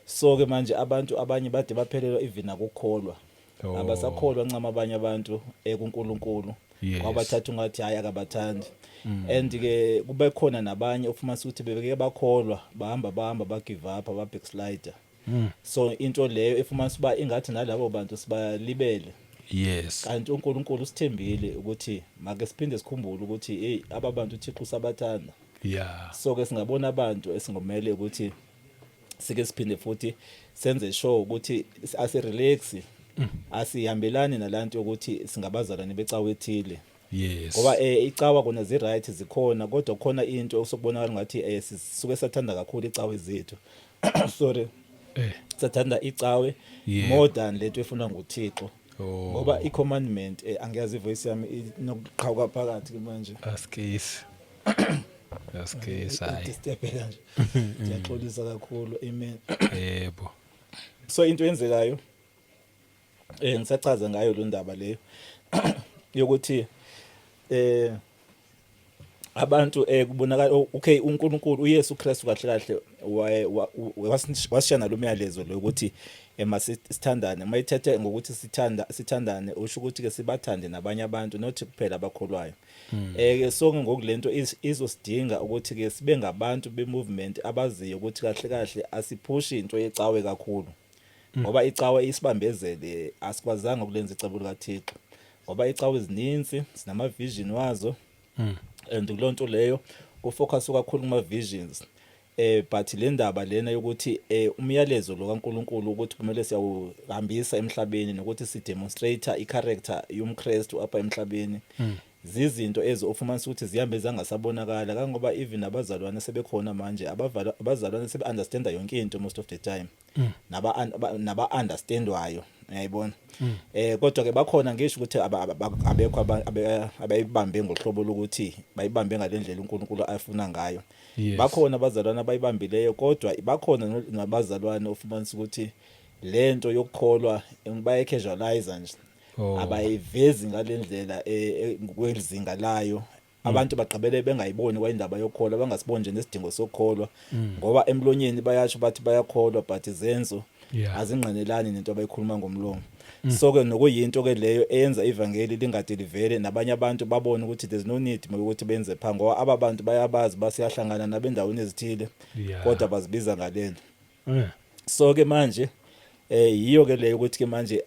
So ke manje abantu abanye bade baphelelwa even akukholwa. Abasakholwa ncama abanye abantu kuNkulunkulu, kwabathatha ungathi hayi, akabathandi. And ke kube khona nabanye ufumanisa ukuthi bebeke bakholwa, bahamba bahamba ba give up, ba backslider. So into leyo efumanisa uba ingathi nalabo bantu sibalibele, kanti uNkulunkulu usithembile ukuthi make siphinde sikhumbule ukuthi hey, aba bantu uThixo usabathanda. So ke singabona abantu esingomele ukuthi sike siphinde futhi senze sure ukuthi asi-relax, asihambelani nalanto yokuthi singabazalwane becawe ethile, ngoba icawa kona zi right, zikhona, kodwa khona into osokubonakala ngathi sisuke sathanda kakhulu icawe zethu, sorry, sathanda icawe more than lento efunwa nguThixo, ngoba i-commandment, angiyazi, ivoice yami inokuqhawuka phakathi ke manje. Askisi. Askisi, hayi. Disturb kanje, ngiyaxolisa kakhulu, amen. So into eyenzekayo, ngisachaza ngayo lo ndaba leyo yokuthi abantu kubonakala, okay, uNkulunkulu uYesu Kristu kahle kahle wasishiya nalo myalezo lo ukuthi masithandane. Mayithethe ngokuthi sithanda sithandane, usho ukuthi ke sibathande nabanye abantu, not kuphela abakholwayo. Ke so ngokulento izosidinga ukuthi ke sibe ngabantu be movement abaziyo ukuthi kahle kahle asiphushi into yecawe kakhulu, ngoba icawe isibambezele, asikwazanga ukulenza icebo likaThixo, ngoba icawe ezininzi sinama vision wazo, and kulonto leyo kufocus kakhulu kuma visions, but le ndaba lena yokuthi umyalezo lo kaNkuluNkulu ukuthi kumele siyawuhambisa emhlabeni nokuthi si demonstrate i-character yomKristu apha emhlabeni, zizinto ezi ofumanisa ukuthi zihambe zangasabonakala, kangoba even abazalwane sebekhona manje, abazalwane sebe understanda yonke into most of the time, naba understandwayo, uyayibona. Kodwa ke bakhona, ngisho ukuthi abekho abayibambe ngohlobo lokuthi bayibambe ngalendlela uNkulunkulu afuna ngayo. Bakhona abazalwane abayibambileyo, kodwa bakhona nabazalwane ofumanisa ukuthi lento yokukholwa baye-casualize nje, abayivezi ngalendlela kwelizinga layo. Abantu bagqibele bengayiboni kwayindaba yokukholwa, bangasiboni nje nesidingo sokukholwa, ngoba emlonyeni bayasho bathi bayakholwa, but izenzo azingqinelani nento abayikhuluma ngomlomo. So ke nokuyinto ke leyo eyenza ivangeli lingade livele, nabanye abantu babone ukuthi there's no need ukuthi benze pha, ngoba aba bantu bayabazi, basiyahlangana nabendaweni ezithile, kodwa bazibiza ngalento. So ke manje yiyo ke leyo ukuthi ke manje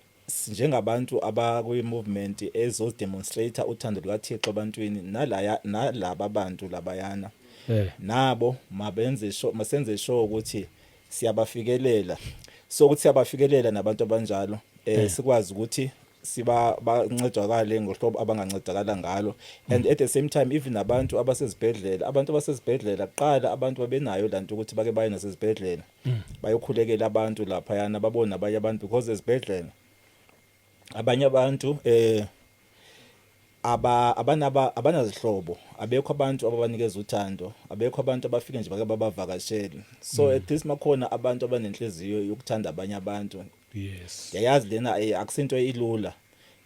njengabantu abakwi movement ezo demonstrate uthando lukaThixo ebantwini, nalaya nalaba bantu labayana, nabo mabenze sure, masenze sure ukuthi siyabafikelela, so ukuthi siyabafikelela nabantu abanjalo, sikwazi ukuthi siba bancedakale ngohlobo abangancedakala ngalo. And at the same time, even nabantu abasezibhedlela, abantu abasezibhedlela kuqala, abantu babenayo lanto ukuthi bake baye nasezibhedlela bayokhulekela abantu laphayana, babone abanye abantu, because ezibhedlela abanye abantu aba abanaba abanazihlobo, abekho abantu ababanikeza uthando, abekho abantu abafike nje bake babavakashele. So at least makhona abantu abanenhliziyo yokuthanda abanye abantu. Yayazi lena, akusinto ilula.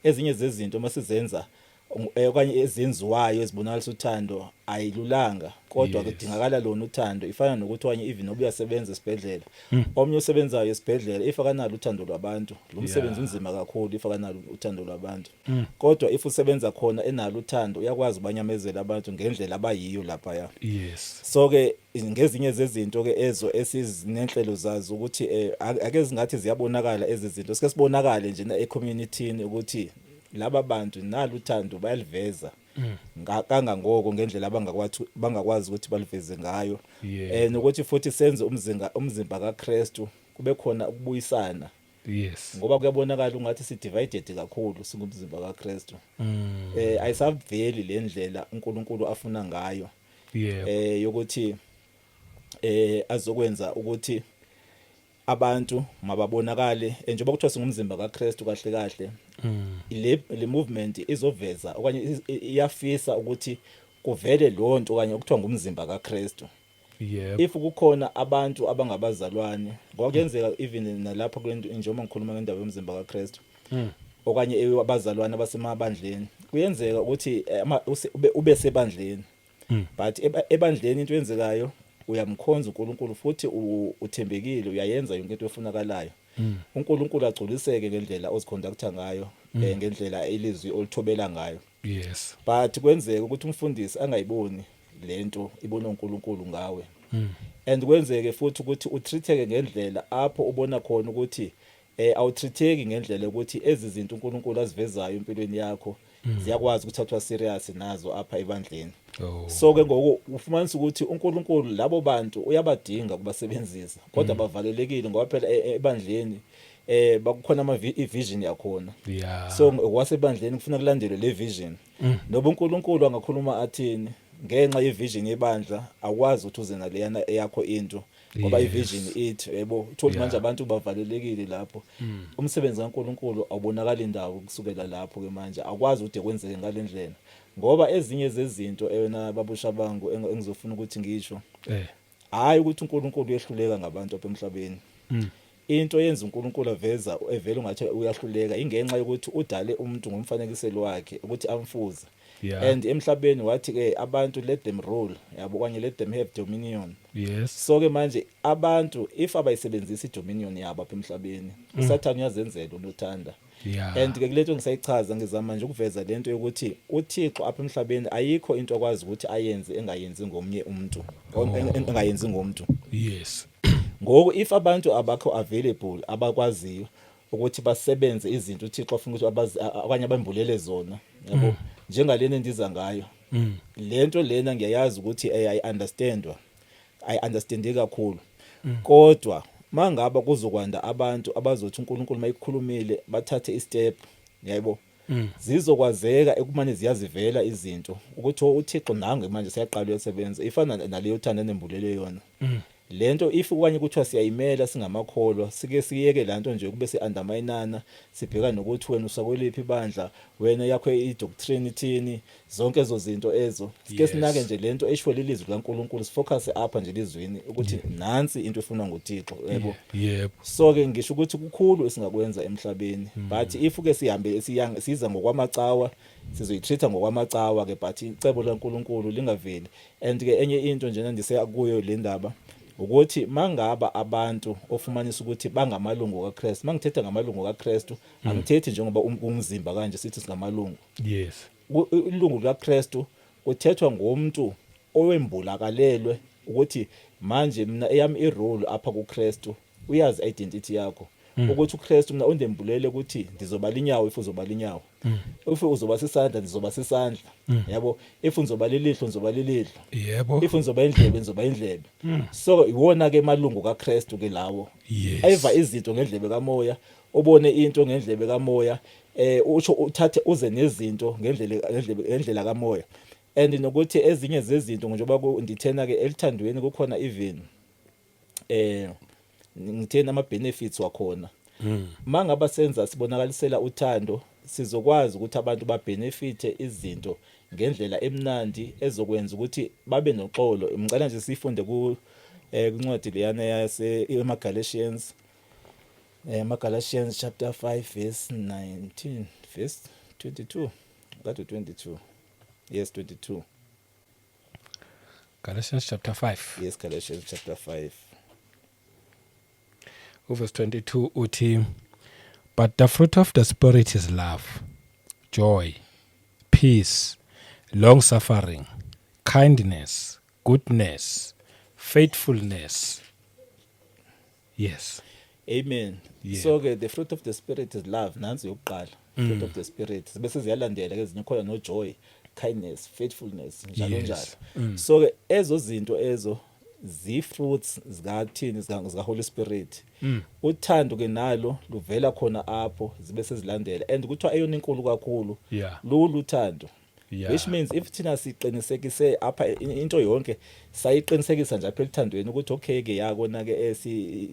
Ezinye zezinto masizenza okanye ezenziwayo ezibonakalisa uthando ayilulanga, kodwa kudingakala lona uthando. Ifana nokuthi okanye even noba uyasebenza esibhedlela, omnye osebenzayo esibhedlela, if akanalo uthando lwabantu, lo msebenzi unzima kakhulu if akanalo uthando lwabantu. Kodwa if usebenza khona enalo uthando, uyakwazi ubanyamezela abantu ngendlela abayiyo laphaya. So ke ngezinye zezinto ke ezo esizinenhlelo zazo ukuthi ake zingathi ziyabonakala ezi zinto, sike sibonakale nje e-community ukuthi laba bantu nalo uthando bayaliveza kangangoko ngendlela abangakwazi bangakwazi ukuthi baliveze ngayo. Nokuthi futhi senze umzimba kaKristu kube khona ukubuyisana, ngoba kuyabonakala ungathi si divided kakhulu singumzimba kaKristu. Ayisaveli le ndlela uNkulunkulu afuna ngayo yokuthi azokwenza ukuthi abantu mababonakale, njengoba kuthiwa singumzimba kaKristu kahle kahle. Le movement izoveza okanye iyafisa ukuthi kuvele lonto okanye okuthiwa ngumzimba kaKristu. If kukhona abantu abangabazalwane, ngoba kuyenzeka even nalapha kule nto, njengoba ngikhuluma ngendaba yomzimba kaKristu okanye abazalwane abasemabandleni, kuyenzeka ukuthi ube sebandleni, but ebandleni into eyenzekayo, uyamkhonza uNkulunkulu futhi uthembekile, uyayenza yonke into efunakalayo, uNkulunkulu agculiseke ngendlela oziconducta ngayo, ngendlela ilizwi olithobela ngayo. But kwenzeka ukuthi umfundisi angayiboni lento ibona uNkulunkulu ngawe, and kwenzeke futhi ukuthi utreateke ngendlela apho ubona khona ukuthi awutreateki ngendlela ukuthi ezi zinto uNkulunkulu azivezayo empilweni yakho ziyakwazi ukuthathwa serious nazo apha ebandleni. So ke ngoku ufumanisa ukuthi uNkulunkulu labo bantu uyabadinga kubasebenzisa, kodwa bavalelekile ngoba phela ebandleni bakukhona ama vision yakhona. So ngokwasebandleni kufuna kulandelwe le vision, noba uNkulunkulu angakhuluma athini, ngenxa yevision yebandla akwazi ukuthi uze naleyana eyakho into, ngoba ivision ithi, yebo, uthola manje abantu bavalelekile lapho, umsebenzi kaNkulunkulu awubonakali indawo kusukela lapho ke manje akwazi ukuthi kwenzeke ngalendlela, ngoba ezinye zezinto ewena babusha bangu engizofuna ukuthi ngisho, hayi ukuthi uNkulunkulu uyehluleka ngabantu apha emhlabeni. Into yenza uNkulunkulu aveza evela ungathi uyahluleka ingenxa yokuthi udale umuntu ngomfanekiselo wakhe ukuthi amfuze, and emhlabeni wathi ke abantu let them rule, yabo, okanye let them have dominion. So ke manje abantu if abayisebenzisa idominion yabo apha emhlabeni, uSathane uyazenzela unothanda. And ke kulento ngisayichaza, ngizama nje ukuveza lento yokuthi uThixo apha emhlabeni ayikho into akwazi ukuthi ayenze engayenzi ngomnye umuntu, engayenzi ngomuntu. Ngoku if abantu abakho available, abakwaziyo ukuthi basebenze izinto uThixo afuna ukuthi abanye abambulele zona, yabo, njengalena endiza ngayo lento lena, ngiyayazi ukuthi ayi understandwa, ayi understande kakhulu, kodwa mangaba kuzokwanda abantu abazothi uNkulunkulu mayikhulumile bathathe istep, yabo, zizokwazeka ekumane ziyazivela izinto ukuthi, oh, uThixo nange manje siyaqala uyasebenza. Ifana naleyo thanda nembulele yona lento, if okanye kuthiwa siyayimela singamakholwa, sike siyeke lanto nje kube si-underminana, sibheka nokuthi wena usakweliphi ibandla, wena yakho i-doctrine ithini, zonke ezo zinto ezo, sike sinake nje lento eshiwo lilizwi likaNkulunkulu, sifocus apha nje elizwini ukuthi nansi into efunwa nguThixo, yebo. So ke ngisho ukuthi kukhulu esingakwenza emhlabeni, but if ke sihambe siza ngokwamacawa, sizoyitreat ngokwamacawa ke, but icebo laNkulunkulu lingaveli. And ke enye into nje ndise kuyo le ndaba ukuthi mangaba abantu ofumanisa ukuthi bangamalungu kaKristu, mangithetha ngamalungu kaKristu, angithethi njengoba umzimba kanje sithi singamalungu. Ilungu likaKristu kuthethwa ngomuntu owembulakalelwe ukuthi manje mina eyami irole apha kuKristu, uyazi identity yakho ukuthi uKristu mina undembulele ukuthi ndizoba linyawo if uzoba linyawo, if uzoba sisandla ndizoba sisandla, yabo, if uzoba lilihlo ndizoba lilihlo, if uzoba indlebe ndizoba indlebe. So iwona ke malungu kaKristu ke lawo eva izinto ngendlebe kamoya, obone into ngendlebe kamoya, usho uthathe uze nezinto ngendlela ngendlebe ngendlela kamoya. And nokuthi ezinye zezinto, njengoba ndithena ke elithandweni kukhona even ngithena ama benefits wakhona, mangaba senza sibonakalisela uthando, sizokwazi ukuthi abantu babenefite izinto ngendlela emnandi ezokwenza ukuthi babe noxolo. Ngicela nje sifunde ku kwincwadi leyana yase emaGalatians, emaGalatians chapter 5 verse 19, verse 22, kade 22, yes, 22. Galatians chapter 5. Yes, Galatians chapter 5. Verse 22 uthi, "But the fruit of the Spirit is love, joy, peace, long suffering, kindness, goodness, faithfulness." Yes. Amen. So ke the fruit of the Spirit is love, nansi yokuqala, fruit of the Spirit, bese ziyalandela ke ezinye khona, no joy, kindness, faithfulness, njalo njalo. So ke ezo zinto ezo zi fruits zikathini, zika Holy Spirit. Uthando ke nalo luvela khona apho, zibe sezilandela, and kuthiwa eyona inkulu kakhulu lulu uthando, which means if thina siqinisekise apha into yonke, sayiqinisekisa nje apha elithandweni ukuthi okay ke yakona ke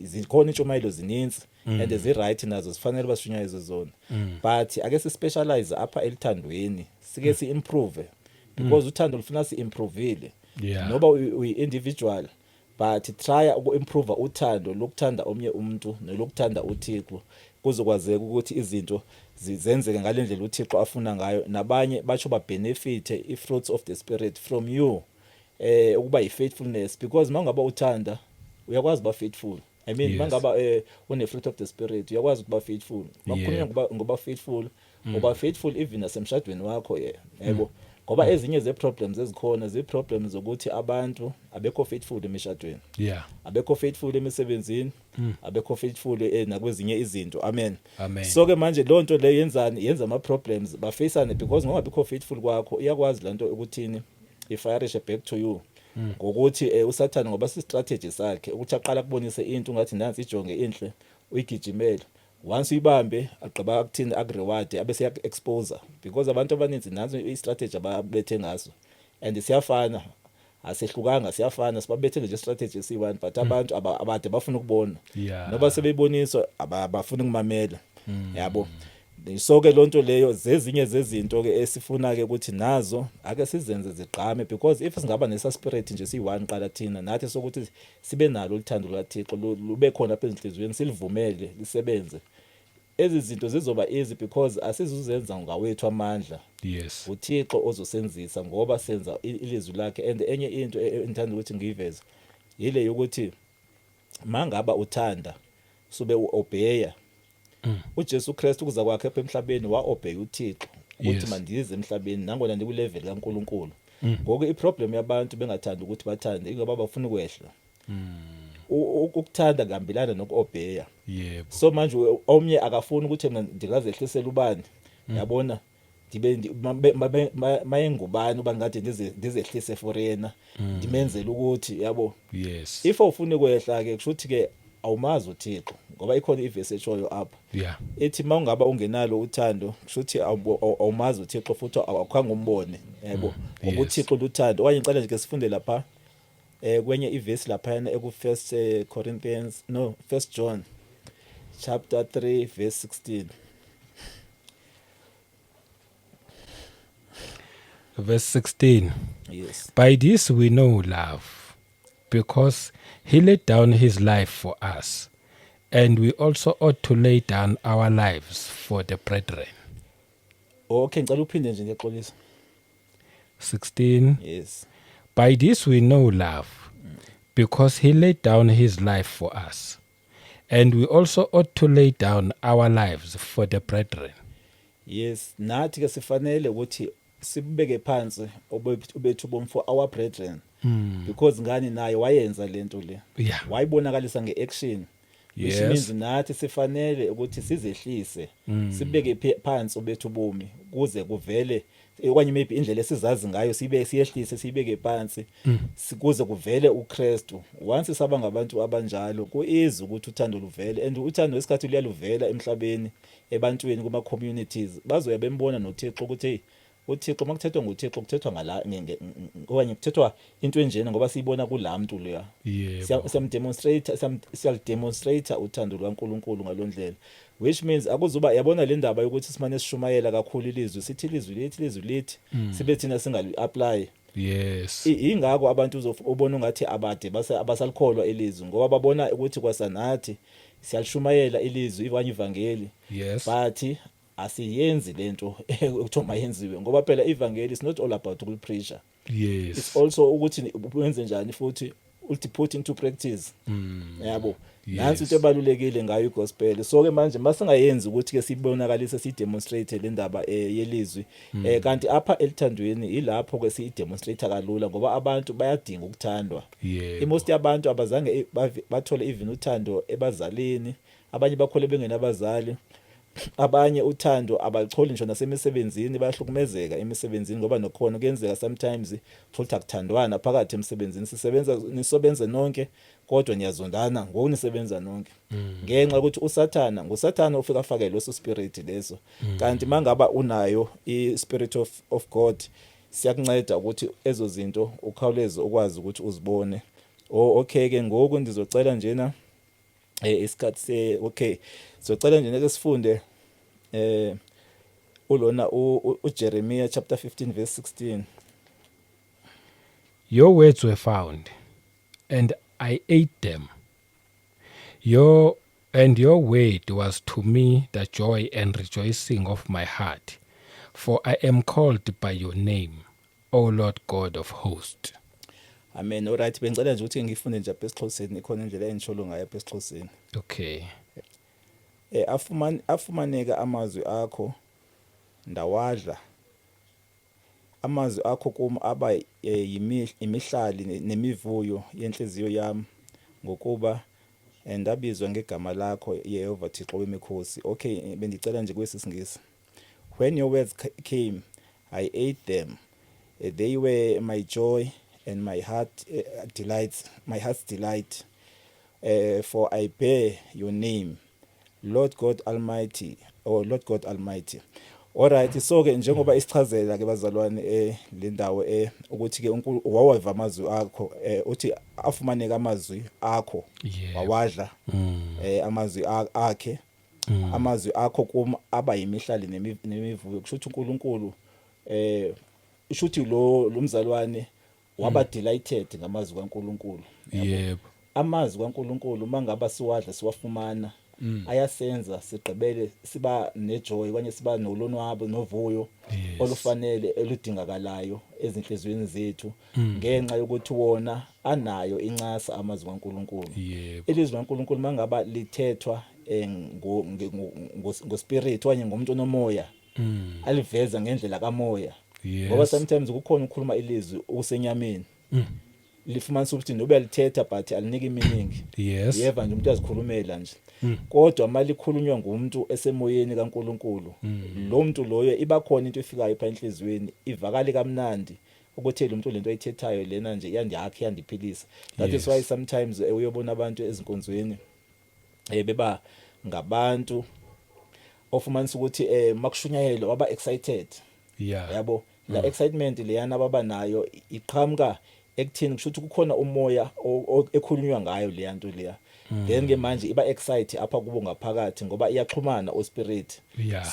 zikhona intshumayelo zininzi and zi right nazo, zifanele bashunyayezwe zona, but ake si specialize apha elithandweni, sike si improve, because uthando lufuna si improveile. Noba uyi individual. But try uku-improve uthando lokuthanda omnye umuntu nelokuthanda uThixo, kuzokwazeka ukuthi izinto zenzeke ngalendlela uThixo afuna ngayo, nabanye batsho babenefit i-fruits of the spirit from you, ukuba yi-faithfulness, because mawungaba uthanda uyakwazi uba faithful. I mean, mangaba une fruit of the spirit uyakwazi ukuba faithful. Makukhulunywa ngoba faithful, uba faithful even nasemshadweni wakho, yebo, ngoba ezinye ze problems ezikhona zi problems zokuthi abantu abekho faithful emishadweni, abekho faithful emisebenzini, abekho faithful nakwezinye izinto. Amen. Amen. So ke manje lonto le yenzani? Yenza ama problems bafacane, because ngoba bikho faithful kwakho, iyakwazi lanto ukuthini, ifirishe back to you ngokuthi uSathane, ngoba si strategy sakhe ukuthi aqala kubonise into ngathi nansi ijonge inhle, uyigijimele. Once uyibambe, agqiba akuthini, akureward, abese yaku-expose, because abantu abaninzi nansi i-strategy ababethe ngaso, and siyafana, asehlukanga, siyafana, sibabethe nje strategy esiyi-one, but abantu abade bafuna ukubona noba sebeboniswa, abafuna ukumamela, yabo. So ke lonto leyo zezinye zezinto ke esifuna ke ukuthi nazo ake sizenze zigqame, because if singaba nesa spirit nje siyi-one qala thina nathi sokuthi sibe nalo uthando lukaThixo, lube khona apha ezinhliziyweni, silivumele lisebenze, ezi zinto zizoba easy, because asizuzenza ngawethu amandla. uThixo ozosenzisa ngoba senza ilizwi lakhe. And enye into engithanda ukuthi ngiyiveze yile yokuthi mangaba uthanda sube uobeya. uJesu Kristu kuza kwakhe apha emhlabeni waobey uThixo ukuthi mandize emhlabeni nangona ndikulevel kaNkuluNkulu. Ngoku iproblem yabantu bengathandi ukuthi bathande ingoba bafuna ukwehla. Ukuthanda kuhambelana nokuobeya. So manje omnye akafuni ukuthi mina ndingazehlisela ubani, yabona, ndibe mayengubani uba ngade ndizehlise for yena, ndimenzele ukuthi, yabo. If awufuni kwehla ke, kusho ukuthi ke awumazi uThixo, ngoba ikhona ivesi eshoyo apha ethi mawungaba ungenalo uthando, kusho ukuthi awumazi uThixo futhi awukhange umbone, yabo, ngoba uThixo luthando. Okanye ngicela nje ke sifunde lapha kwenye ivesi lapha eku First Corinthians, no, First John chapter 3 verse 16. Verse 16. Yes. By this we know love, because he laid down his life for us, and we also ought to lay down our lives for the brethren. Okay, ngicela uphinde nje, ngiyaxolisa. 16. Yes. By this we know love, because he laid down his life for us, and we also ought to lay down our lives for the brethren. Yes, nathi ke sifanele ukuthi sibeke phansi obethu bomi for our brethren, because ngani? Naye wayenza lento le, wayibonakalisa ngeaction, which means nathi sifanele ukuthi sizehlise, sibeke phansi obethu bomi kuze kuvele, okanye maybe indlela esizazi ngayo sibe siyehlise, siyibeke phansi, kuze kuvele uKristu. Once saba ngabantu abanjalo, ku-easy ukuthi uthando luvele, and uthando esikhathi luyaluvela emhlabeni, ebantwini, kuma communities, bazoya bembona noThixo ukuthi hey, uThixo, makuthethwa ngoThixo kuthethwa ngala okanye kuthethwa into enjena, ngoba siyibona kulamntu leya. Siyamdemonstrate, siyalidemonstrate uthando lukaNkuluNkulu ngalondlela, which means akuzuba, yabona, le ndaba yokuthi simane sishumayela kakhulu ilizwi, sithi ilizwi lithi, ilizwi lithi, sibe thina singali apply. Ingakho abantu ubona ungathi abade base abasalikholwa ilizwi, ngoba babona ukuthi kwasanathi siyalishumayela ilizwi okanye ivangeli, but asiyenzi lento ekuthiwa mayenziwe, ngoba phela ivangeli is not all about ukulipreacher, it's also ukuthi wenze njani futhi uthi put into practice, yabo. Nansi into ebalulekile ngayo igospel. So ke manje masingayenzi ukuthi ke sibonakalise, sidemonstrate le ndaba yelizwi, kanti apha elithandweni ilapho ke siyidemonstrate kalula, ngoba abantu bayadinga ukuthandwa. Imost yabantu abazange bathole even uthando ebazalini, abanye bakhole bengenabazali, abanye uthando abalutholi ngisho nasemisebenzini, bayahlukumezeka emisebenzini, ngoba nokhona kuyenzeka sometimes uthola ukuthi akuthandwana phakathi emsebenzini, sisebenza nisobenze nonke kodwa niyazondana ngoku nisebenza nonke, ngenxa yokuthi uSathana, nguSathana ufika afake leso spirit leso. Kanti mangaba unayo i spirit of God, siyakunceda ukuthi ezo zinto ukhawuleze ukwazi ukuthi uzibone. Oh, okay ke, ngoku ndizocela njena isikhathi se, okay, sizocela nje ke sifunde ulona uJeremiah chapter 15 verse 16. Your words were found, and I ate them. Your and your word was to me the joy and rejoicing of my heart, for I am called by your name, O Lord God of hosts. Amen. Alright, bengicela nje ukuthi ngifunde nje apha esiXhoseni, ikhona indlela engisholo ngayo apha esiXhoseni. Okay. Afumaneka amazwi akho ndawadla. Amazwi akho kum aba yimihlali nemivuyo yenhliziyo yami, ngokuba ndabizwa ngegama lakho, Yehova Thixo wemikhosi. Okay, bendicela nje kwesi siNgisi. When your words came, I ate them. They were my joy and my heart delights, my heart's delight. For I bear your name, Lord God Almighty, oh Lord God Almighty. Alright, so ke njengoba isichazela ke bazalwane le ndawo ukuthi ke uNkulunkulu waweva amazwi akho, uthi afumaneka amazwi akho, wawadla amazwi akhe, amazwi akho kum aba yimihlali nemivuyo. Kusho ukuthi uNkulunkulu usho ukuthi lo mzalwane waba delighted ngamazwi kaNkulunkulu. Amazwi kaNkulunkulu mangaba siwadla siwafumana ayasenza sigqibele siba nejoy okanye siba nolonwabo novuyo olufanele eludingakalayo ezinhliziyweni zethu, ngenxa yokuthi wona anayo incasa amazwi kaNkulunkulu. Ilizwi kaNkulunkulu mangaba lithethwa ngospirit okanye ngomuntu onomoya, aliveza ngendlela kamoya, ngoba sometimes kukhona ukukhuluma ilizwi okusenyameni, lifumanisa ukuthi nobe alithetha but aliniki meaning. Yeva nje umuntu uyazikhulumela nje, kodwa malikhulunywa ngumuntu esemoyeni kaNkuluNkulu, lo muntu loyo iba khona into efikayo pha enhliziyweni, ivakale kamnandi ukuthi lo muntu lento ayithethayo lena nje iyandiyakha, iyandiphilisa. That is why sometimes uyobona abantu ezinkonzweni beba ngabantu ofumanisa ukuthi makushunyayelwa waba excited. Yabo, la excitement leyana ababa nayo iqhamuka ekuthini kusho ukuthi kukhona umoya ekhulunywa ngayo leya nto leya. Then ke manje iba excite apha kubo ngaphakathi ngoba iyaxhumana ospirit.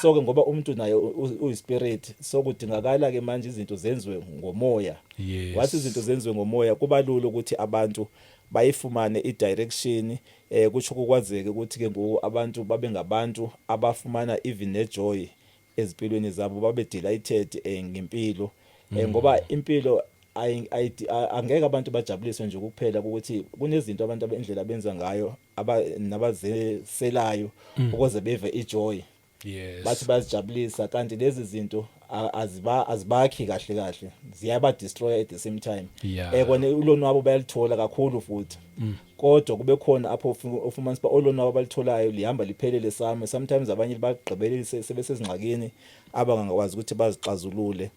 So ke ngoba umuntu naye uyispirit, so kudingakala ke manje izinto zenziwe ngomoya. Wathi izinto zenziwe ngomoya, kuba lula ukuthi abantu bayifumane i-direction. Kusho kukwazeke ukuthi ke ngoku abantu babe ngabantu abafumana even nejoy ezimpilweni zabo, babe delighted ngempilo, ngoba impilo angeke abantu bajabuliswe nje kuphela ukuthi kunezinto abantu indlela abenza ngayo nabazeselayo ukuze beve ijoy. Bathi bayazijabulisa, kanti lezi zinto aziba azibakhi kahle kahle, ziyaba destroy at the same time. Kona ulonwabo bayalithola kakhulu futhi, kodwa kube khona apho ufumanisa uba olonwabo abalitholayo lihamba liphelele same. Sometimes abanye bagqibelele sebesezingxakini abangakwazi ukuthi bazixazulule.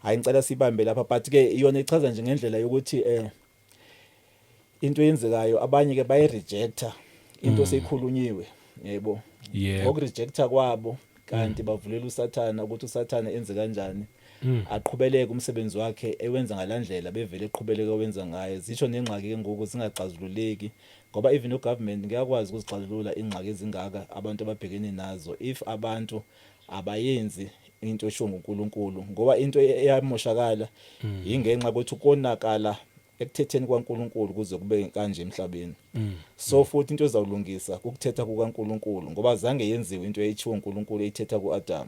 Hayi, ngicela sibambe lapha, but ke iyona ichaza nje ngendlela yokuthi into eyenzekayo, abanye ke bayirejecta into seyikhulunyiwe, yebo. Ngokurejecta kwabo kanti bavulela uSathana ukuthi uSathana enze kanjani, aqhubeleke umsebenzi wakhe ewenza ngalandlela bevele eqhubeleke wenza ngayo. Zisho nengxaki ke ngoku zingaxazululeki, ngoba even ugovernment ngiyakwazi ukuzixazulula ingxaki ezingaka abantu ababhekene nazo if abantu abayenzi into eshiwo nguNkulunkulu, ngoba into eyamoshakala ingenxa ukuthi konakala ekuthetheni kwaNkulunkulu kuze kube kanje emhlabeni. So futhi into ezawulungisa ukuthetha kukaNkulunkulu, ngoba zange yenziwe into eyithiwa uNkulunkulu eyithetha kuAdam.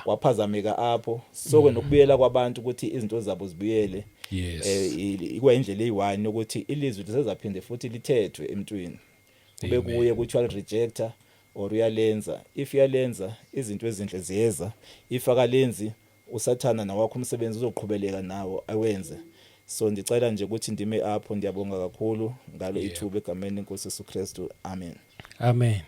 Waphazameka apho. So ke nokubuyela kwabantu ukuthi izinto zabo zibuyele ikuba indlela eyi-one ukuthi ilizwi lisezaphinde futhi lithethwe emntwini, kube kuye ukuthi uyalirejecta or uyalenza. If uyalenza, izinto ezinhle ziyeza. If akalenzi, uSathana nawakho umsebenzi uzoqhubeleka nawo awenze. So ndicela nje ukuthi ndime apho. Ndiyabonga kakhulu ngalo ithuba egameni lenkosi Yesu Kristu, amen. Amen.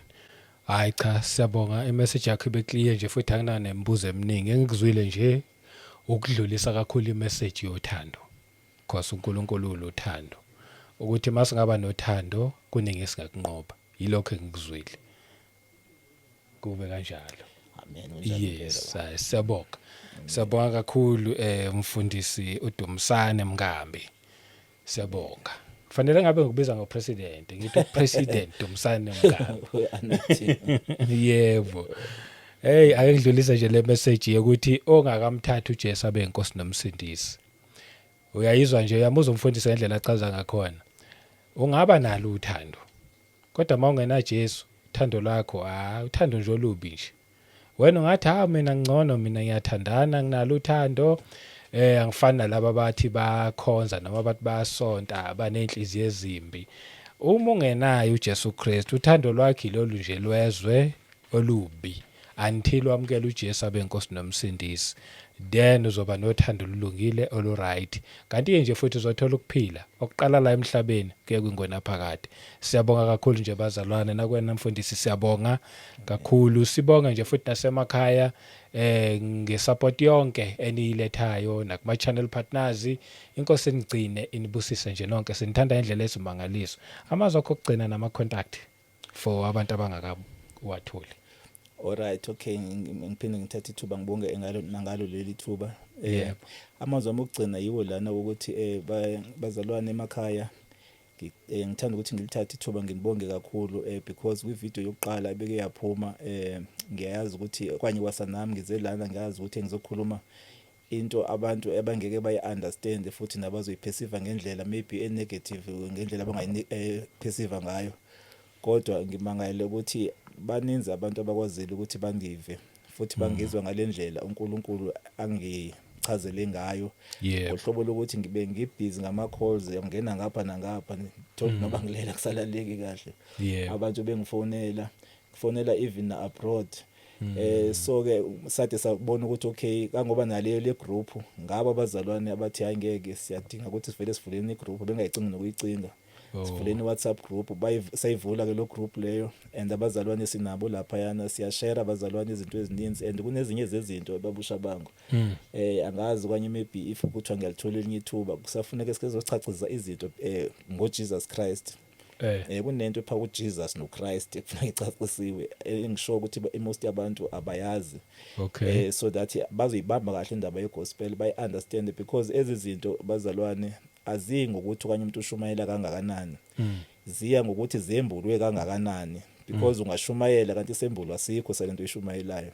Hayi cha, siyabonga, imessage yakho ibe clear nje futhi akunanembuzo eminingi. Engikuzwile nje ukudlulisa kakhulu imessage yothando. Because uNkulunkulu uluthando. Ukuthi masingaba nothando kuningi esingakunqoba. Yilokho engikuzwile. Kube kanjalo. Amen, kunjalo impela. Yes, hayi siyabonga. Siyabonga kakhulu mfundisi uDumsane Mngambi. Siyabonga. Kufanele ngabe ngikubiza ngopresident, ngithi President Dumsane Mngambi. Anathi. Yebo. Hey, ake ngidlulise nje le message yokuthi ongakamthatha uJesu abe inkosi nomsindisi. Uyayizwa nje, uyamuzwa umfundisi ngendlela achaza ngakhona. Ungaba nalo uthando. Kodwa mawungena Jesu, uthando lwakho ah uthando nje olubi nje. Wena ungathi ha mina ngcono mina ngiyathandana nginalo uthando angifani nalaba abathi bakhonza noma abathi bayasonta abanenhliziyo ezimbi. Uma ungenayo uJesu Kristu uthando lwakhe lolu nje lwezwe olubi until wamukela uJesu abe inkosi nomsindisi then uzoba nothando olulungile oluright kanti nje futhi uzothola ukuphila okuqala la emhlabeni kuye kwingonaphakade. Siyabonga kakhulu nje bazalwane nakwena mfundisi siyabonga kakhulu sibonge nje futhi nasemakhaya ngesupport yonke eniyilethayo nakuma channel partners. Inkosi inigcine inibusise nje nonke, sinithanda indlela esimangaliso. Amazwi akho okugcina nama contact for abantu abangakawatholi. Alright, okay, ngiphinde ngithathe ithuba ngibonge ngalo nangalo leli thuba. Amazwi ami okugcina yiwo lana ukuthi bazalwane emakhaya, ngithanda ukuthi ngilithathe ithuba nginibonge kakhulu because kwi-video yokuqala ebeke yaphuma, ngiyayazi ukuthi okanye kwasanami ngize lana ngiyazi ukuthi ngizokhuluma into abantu abangeke bayi-understand futhi nabazoyiperceive ngendlela maybe e-negative, ngendlela abangayi-perceive ngayo, kodwa ngimangale ukuthi baninzi abantu abakwazile ukuthi bangive futhi bangizwa ngale ndlela uNkulunkulu angichazele ngayo, ngohlobo lokuthi ngibe ngibhizi ngama-calls angena ngapha nangapha, thola noma ngilela kusalaleki kahle, abantu bengifonela fonela even na abroad. So ke sade sabona ukuthi okay, kangoba naleyo le group ngabo abazalwane abathi hayi ngeke, siyadinga ukuthi sivele sivuleni igroup, bengayicingi nokuyicinga. Sivuleni WhatsApp group, sayivula ke lo group leyo and abazalwane sinabo lapha yana siyashare abazalwane izinto ezininzi and kunezinye zezinto babusha bango. Angazi kwanye maybe if kuthiwa ngiyalithola elinye ithuba, kusafuneka sikezochachisa izinto ngo Jesus Christ. Kunento epha kuJesus noChrist ekufuneka icacisiwe, engisho ukuthi most yabantu abayazi. So that bazoyibamba kahle indaba yegospel, bayi understand, because ezi zinto bazalwane aziyi ngokuthi okanye umuntu ushumayela kangakanani, ziya ngokuthi zembulwe kangakanani, because ungashumayela kanti isembulwa asikho salento oyishumayelayo.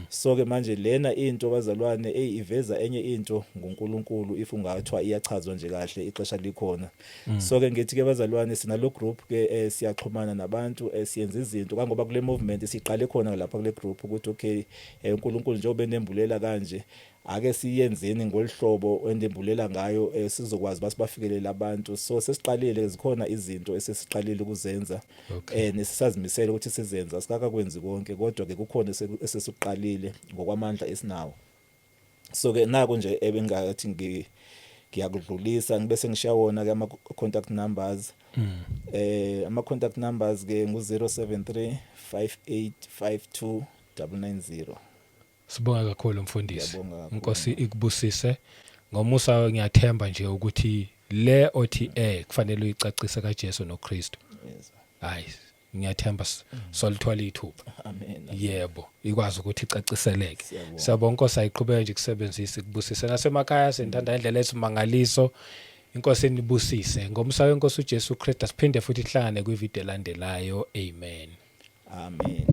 So ke manje lena into bazalwane ey iveza enye into ngoNkulunkulu if ungathiwa iyachazwa nje kahle ixesha likhona. So ke ngithi ke bazalwane sinalo group ke, siyaxhumana nabantu, siyenza izinto kangoba kule movement siqale khona lapha kule group ukuthi okay, uNkulunkulu njengoba enembulela kanje, ake siyenzeni ngolihlobo endembulela ngayo, sizokwazi basibafikelele abantu. So sesiqalile, zikhona izinto esesiqalile ukuzenza nesisazimisela ukuthi sizenza, sikakakwenzi konke, kodwa ke kukhona esesiqalile ngokwamandla esinawo. So ke nako nje ebengathi ngiyakudlulisa, ngibe sengishiya wona ke ama contact numbers. Ama contact numbers ke ngu 073 5852 990. Sibonga kakhulu mfundisi. Ngiyabonga kakhulu. Inkosi ikubusise. Ngomusa ngiyathemba nje ukuthi le othi kufanele uyicacise kaJesu noKristu. Hayi ngiyathemba solithola ithuba. Amen. Yebo, ikwazi ukuthi icaciseleke. Siyabonga. Siyabonga, Inkosi ayiqhubeke nje kusebenzisa ikubusise. Nasemakhaya sithanda indlela esimangaliso. Inkosi inibusise. Ngomusa wenkosi uJesu Kristu asiphinde futhi sihlangane kwivideo elandelayo. Amen. Amen.